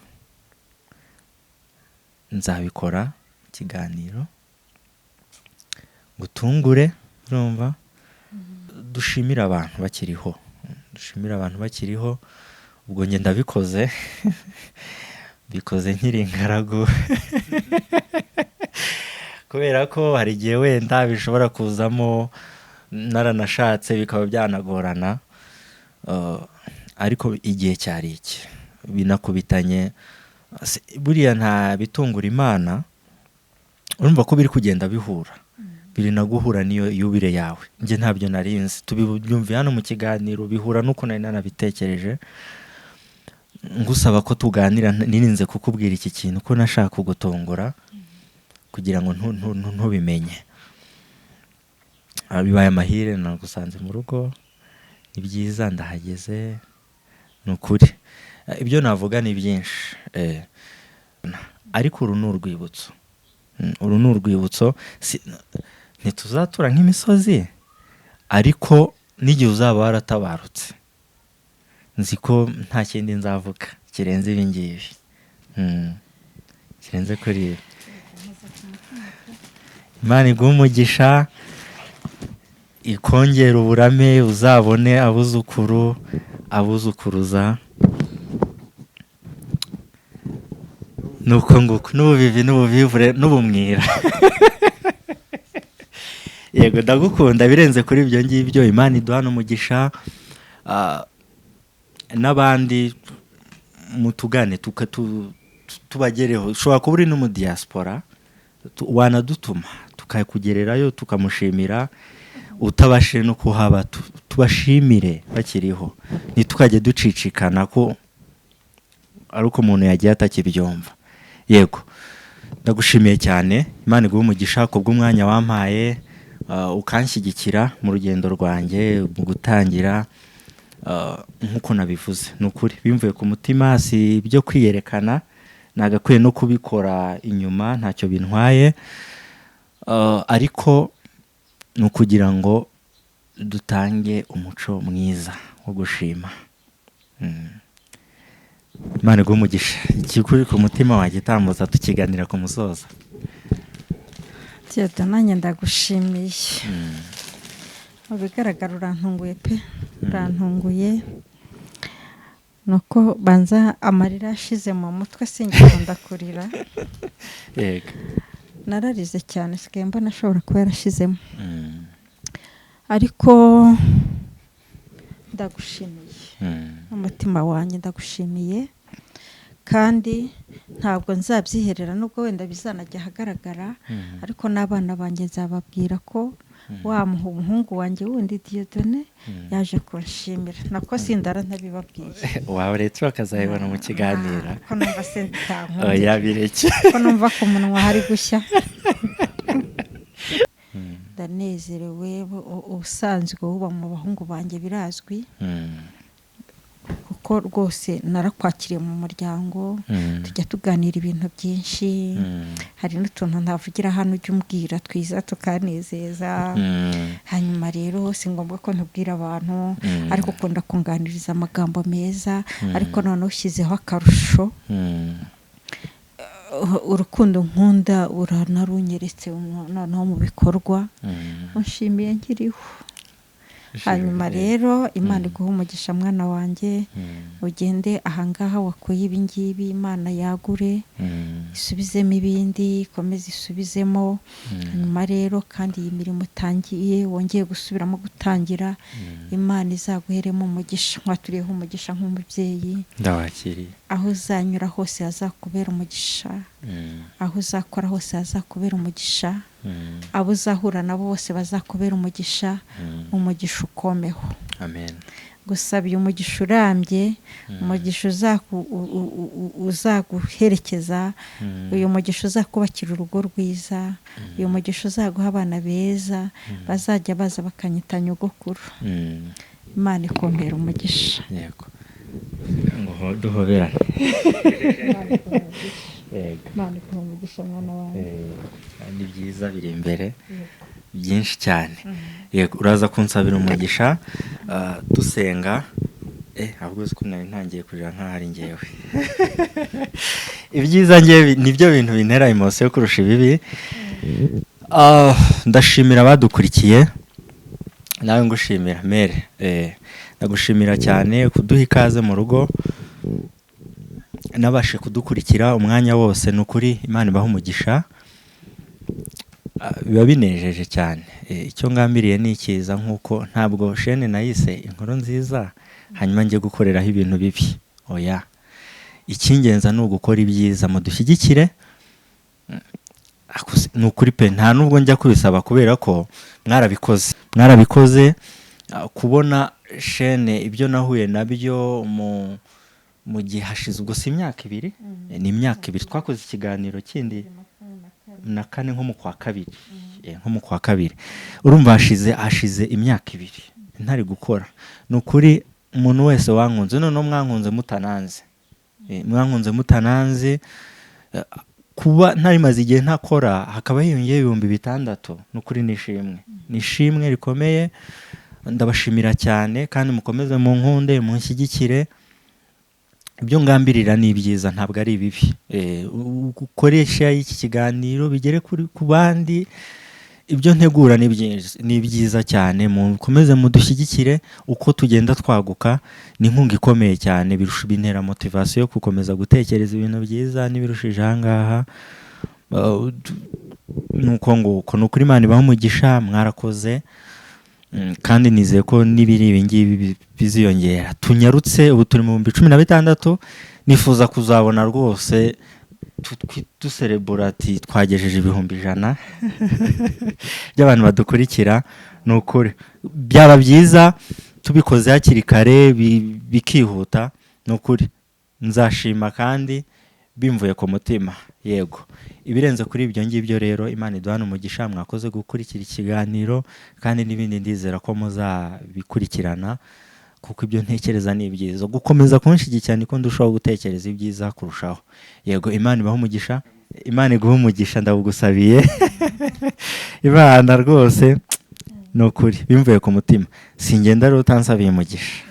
nzabikora ikiganiro ngutungure, urumva? Dushimire abantu bakiriho, dushimire abantu bakiriho. Ubwo njye ndabikoze, mbikoze nkiri ingaragu, kubera ko hari igihe wenda bishobora kuzamo naranashatse bikaba byanagorana, ariko igihe cyari iki binakubitanye. Buriya nta bitungura Imana, urumva ko biri kugenda bihura, biri na guhura n'iyo yubire yawe. Njye ntabyo narinzi, tubibyumviye hano mu kiganiro, bihura n'uko nari nanabitekereje. Ngusaba ko tuganira, nirinze kukubwira iki kintu ko nashaka kugutungura kugira ngo ntubimenye. Bibaye amahire nagusanze mu rugo, ni byiza ndahageze, ni ukuri. Ibyo navuga ni byinshi, ariko uru ni urwibutso. Uru ni urwibutso, ntituzatura nk'imisozi, ariko n'igihe uzaba waratabarutse nzi ko nta kindi nzavuga kirenze ibi ngibi, kirenze kuri ibi. Imana iguhe umugisha, ikongera uburame, uzabone abuzukuru, abuzukuruza. Nuko nguko n'ubuvivi n'ubuvivure n'ubumwira. Yego ndagukunda birenze kuri ibyo ngibyo. Imana iduha n'umugisha, n'abandi mutugane tubagereho. Ushobora kuba uri no mu diaspora, wanadutuma tukakugererayo tukamushimira, utabashije no kuhaba tubashimire bakiriho, ntitukajye ducicikana ko ari uko umuntu yagiye atakibyumva. Yego ndagushimiye cyane, Imana iguhe umugisha kubw'umwanya wampaye, ukanshyigikira mu rugendo rwanjye mu gutangira, nk'uko nabivuze ni ukuri bimvuye ku mutima, si ibyo kwiyerekana, nagakwiye no kubikora inyuma ntacyo bintwaye, ariko ni ukugira ngo dutange umuco mwiza wo gushima. Imana iguhe umugisha, ikikuri ku mutima wagitambutsa tukiganira ku musozo. Theodore, nanjye ndagushimiye. Mu bigaragara urantunguye pe, urantunguye. Nuko banza amarira yashize mu mutwe, singikunda kurira. Nararize cyane, sigaye mbona ashobora kuba yarashizemo. Ariko ndagushimiye n'umutima wanjye, ndagushimiye kandi ntabwo nzabyiherera, nubwo wenda bizanajya ahagaragara, ariko n'abana banjye nzababwira ko wa muhungu wanjye wundi Dieudonné yaje kunshimira, nako sindara ntabibabwiye. Waretse bakazabibona mu kiganiro. Ko numva sinditankundira. Oya, bireke. Ko numva ku munwa hari gushya. Ndanezerewe. Ubusanzwe uba mu bahungu banjye birazwi, kuko rwose narakwakiriye mu muryango, tujya tuganira ibintu byinshi. Hari n'utuntu ntavugira hano ujya umbwira twiza tukanezeza. Hanyuma rero si ngombwa ko ntubwira abantu, ariko ukunda kunganiriza amagambo meza. Ariko noneho ushyizeho akarusho, urukundo nkunda uranarunyeretse noneho mu bikorwa. Unshimiye nkiriho. Hanyuma rero Imana iguhe umugisha, mwana wanjye. Ugende ahangaha wakuye ibingibi, Imana yagure, isubizemo ibindi, ikomeze isubizemo. Hanyuma rero kandi iyi mirimo utangiye, wongeye gusubiramo gutangira, Imana izaguheremo umugisha. Nkwaturiyeho umugisha nk'umubyeyi. Ndawakiriye. Aho uzanyura hose hazakubera umugisha, aho uzakora hose hazakubera umugisha, abo uzahura nabo bose bazakubera umugisha. Umugisha ukomeho. Amen. Gusabiye umugisha urambye, umugisha uzaguherekeza, uyu mugisha uzakubakira urugo rwiza, uyu mugisha uzaguha abana beza bazajya baza bakanyita nyogokuru. Imana ikompera umugisha. Yego, ngo duhoberane. Yego. Imana ikuha umugisha, mwana wanjye. Kandi byiza biri imbere byinshi cyane. Yego, uraza kunsabira umugisha, dusenga. Ahubwo uzi ko nari ntangiye kurira nkaho ari ngewe. Ibyiza ngewe nibyo bintu bintera emotion kurusha ibibi. Ndashimira abadukurikiye, nawe ngushimira mere. Ndagushimira cyane kuduha ikaze mu rugo, nabashe kudukurikira umwanya wose. Ni ukuri Imana ibaha umugisha. Biba binejeje cyane. Icyo ngambiriye ni ikiza, nk'uko ntabwo shene nayise Inkuru Nziza hanyuma njye gukoreraho ibintu bibi, oya. Icy'ingenzi ni ugukora ibyiza. Mudushyigikire. Ni ukuri pe, nta nubwo njya kubisaba kubera ko mwarabikoze, mwarabikoze. Kubona shene, ibyo nahuye nabyo mu gihe hashize, ubwo si imyaka 2? Ni imyaka 2. Twakoze ikiganiro kindi na kane nko mu kwa kabiri. Nko mu kwa kabiri. Urumva hashize imyaka 2 ntari gukora. Ni ukuri umuntu wese wankunze, noneho mwankunze mutananze. Mwankunze mutananze. Kuba ntarimaze igihe ntakora hakaba hiyongeyeho 6000, ni ukuri ni ishimwe, ni ishimwe rikomeye. Ndabashimira cyane kandi mukomeze munkunde, munshyigikire. Ibyo ngambirira ni ibyiza, ntabwo ari ibibi. Ukoresha iki kiganiro bigere ku bandi. Ibyo ntegura ni byinshi, ni byiza cyane. Mukomeze mudushyigikire uko tugenda twaguka, ni inkunga ikomeye cyane, bintera motivation yo gukomeza gutekereza ibintu byiza n'ibirushije aha ngaha. Nuko nguko, ni ukuri Imana ibahe umugisha, mwarakoze. Kandi nizeye ko n'ibiri ibi ngibi biziyongera. Tunyarutse, ubu turi mu 16,000, nifuza kuzabona rwose duserebura ati twagejeje 100,000 by'abantu badukurikira. Ni ukuri byaba byiza tubikoze hakiri kare, bikihuta. Ni ukuri nzashima kandi bimvuye ku mutima. Yego, ibirenze kuri ibyo ngibyo rero, Imana iduhane umugisha. Mwakoze gukurikira ikiganiro kandi n'ibindi ndizera ko muzabikurikirana, kuko ibyo ntekereza ni ibyiza. Gukomeza kunshyigikira niko ndushaho gutekereza ibyiza kurushaho. Yego, Imana ibahe umugisha. Imana iguhe umugisha, ndawugusabiye. Imana rwose, ni ukuri bimvuye ku mutima. Singenda rero utansabiye umugisha.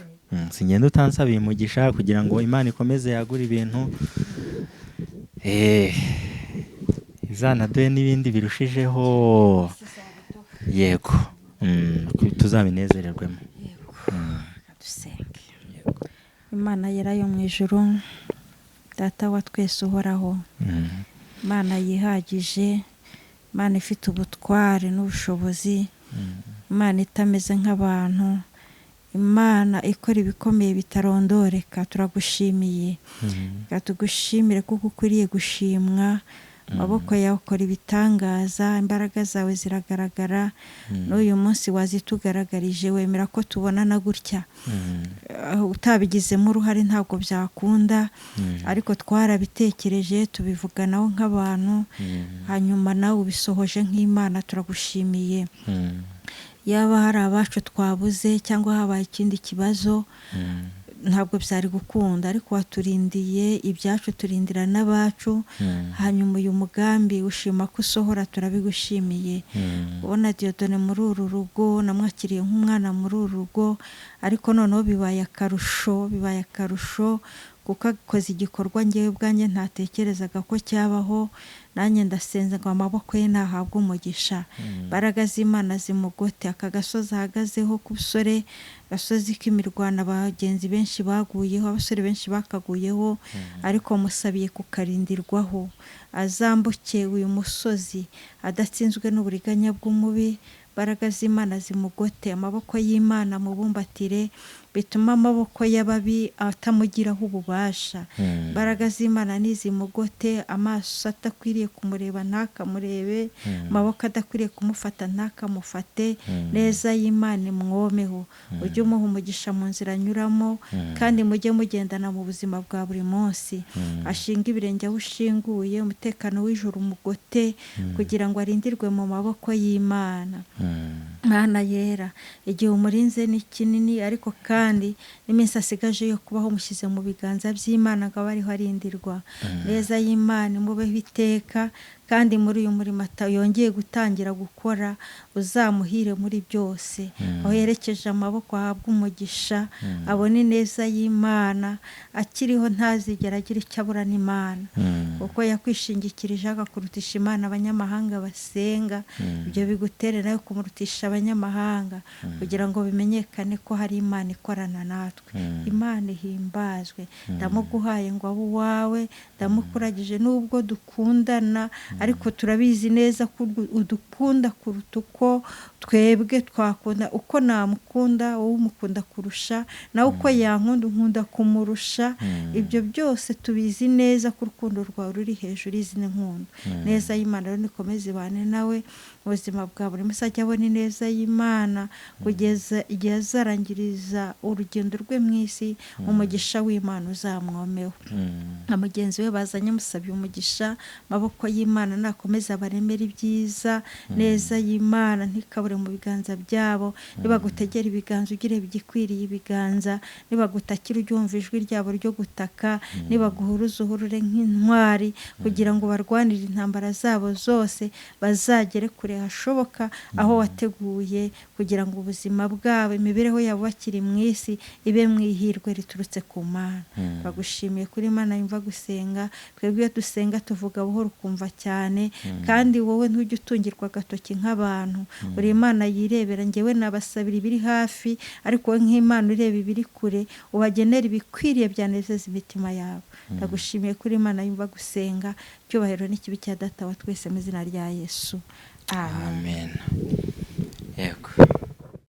Singenda utansabiye umugisha kugira ngo Imana ikomeze yagure ibintu. Izanaduhe n'ibindi birushijeho. Yego. Tuzabinezererwemo. Yego. Dusenge. Imana yera yo mu ijuru, Data wa twese uhoraho, Imana yihagije, Imana ifite ubutware n'ubushobozi, Imana itameze nk'abantu, Imana ikora ibikomeye bitarondoreka, turagushimiye. Reka tugushimire kuko ukwiriye gushimwa. Amaboko yawe ukora ibitangaza, imbaraga zawe ziragaragara. N'uyu munsi wazitugaragarije, wemera ko tubonana gutya. Utabigizemo uruhare ntabwo byakunda, ariko twarabitekereje tubivuganaho nk'abantu, hanyuma nawe ubisohoje nk'Imana, turagushimiye. Yaba hari abacu twabuze cyangwa habaye ikindi kibazo, ntabwo byari gukunda, ariko waturindiye ibyacu, turindira n'abacu. Hanyuma uyu mugambi ushima ko usohora, turabigushimiye. Ubona Dieudonné muri uru rugo, namwakiriye nk'umwana muri uru rugo, ariko noneho bibaye akarusho, bibaye akarusho kuko akoze igikorwa ngewe ubwanjye ntatekerezaga ko cyabaho. Nanjye ndasenze ngo amaboko ye nahabwe umugisha, imbaraga z'Imana zimugote. Aka gasozi ahagazeho k'ubusore, gasozi k'imirwano abagenzi benshi baguyeho, abasore benshi bakaguyeho, ariko musabiye kukarindirwaho, azambuke uyu musozi adatsinzwe n'uburiganya bw'umubi. Imbaraga z'Imana zimugote, amaboko y'Imana mubumbatire, bituma amaboko y'ababi atamugiraho ububasha. Imbaraga z'Imana nizimugote, amaso atakwiriye kumureba ntakamurebe, amaboko adakwiriye kumufata ntakamufate. Neza y'Imana imwomeho, ujye umuha umugisha mu nzira anyuramo, kandi mujye mugendana mu buzima bwa buri munsi. Ashinga ibirenge aho ushinguye, umutekano w'ijuru umugote, kugira ngo arindirwe mu maboko y'Imana. Mana yera, igihe umurinze ni kinini, ariko kandi n'iminsi asigaje yo kubaho mushyize mu biganza by'Imana ngo abe ariho arindirwa. Neza y'Imana imubeho iteka, kandi muri uyu murimo yongeye gutangira gukora, uzamuhire muri byose. Aho yerekeje amaboko ahabwe umugisha, abone ineza y'Imana, akiriho ntazigera agira icyo abura n'Imana. Kuko yakwishingikirije agakurutisha Imana abanyamahanga basenga, ibyo bigutere nawe kumurutisha abanyamahanga, kugira ngo bimenyekane ko hari Imana ikorana natwe. Imana ihimbazwe. Ndamuguhaye ngo abe uwawe, ndamukuragije nubwo dukundana, ariko turabizi neza ko udukunda kuruta uko twebwe twakunda, uko namukunda wowe umukunda kurusha, nawe uko yankunda unkunda kumurusha. Ibyo byose tubizi neza ko urukundo rwawe ruri hejuru y'izindi nkundo. Neza y'Imana rero nikomeze ibane nawe mu buzima bwa buri munsi, ajye abona ineza y'Imana kugeza igihe azarangiriza urugendo rwe mu isi. Umugisha w'Imana uzamwomeho. Na mugenzi we bazanye musabye umugisha, amaboko y'Imana nakomeza abaremere ibyiza. Neza y'Imana ntikabure mu biganza byabo. Nibagutegera ibiganza ugire igikwiriye ibiganza, nibagutakira ujye wumva ijwi ryabo ryo gutaka, nibaguhuruza uhurure nk'intwari, kugira ngo barwanire intambara zabo zose, bazagere kure hashoboka aho wateguye, kugira ngo ubuzima bwabo, imibereho yabo bakiri mu isi ibe mu ihirwe riturutse ku Mana. Bagushimiye kuri Imana yumva gusenga. Twebwe iyo dusenga tuvuga buhoro ukumva cyane, kandi wowe ntujya utungirwa agatoki nk'abantu. Uri Imana yirebera, ngewe nabasabira ibiri hafi, ariko wowe nk'Imana ureba ibiri kure, ubagenera ibikwiriye byanezeza imitima yabo. Ndagushimiye kuri Imana yumva gusenga. Icyubahiro n'ikibi cya Data wa twese mu izina rya Yesu. Amen. Amen. Yego.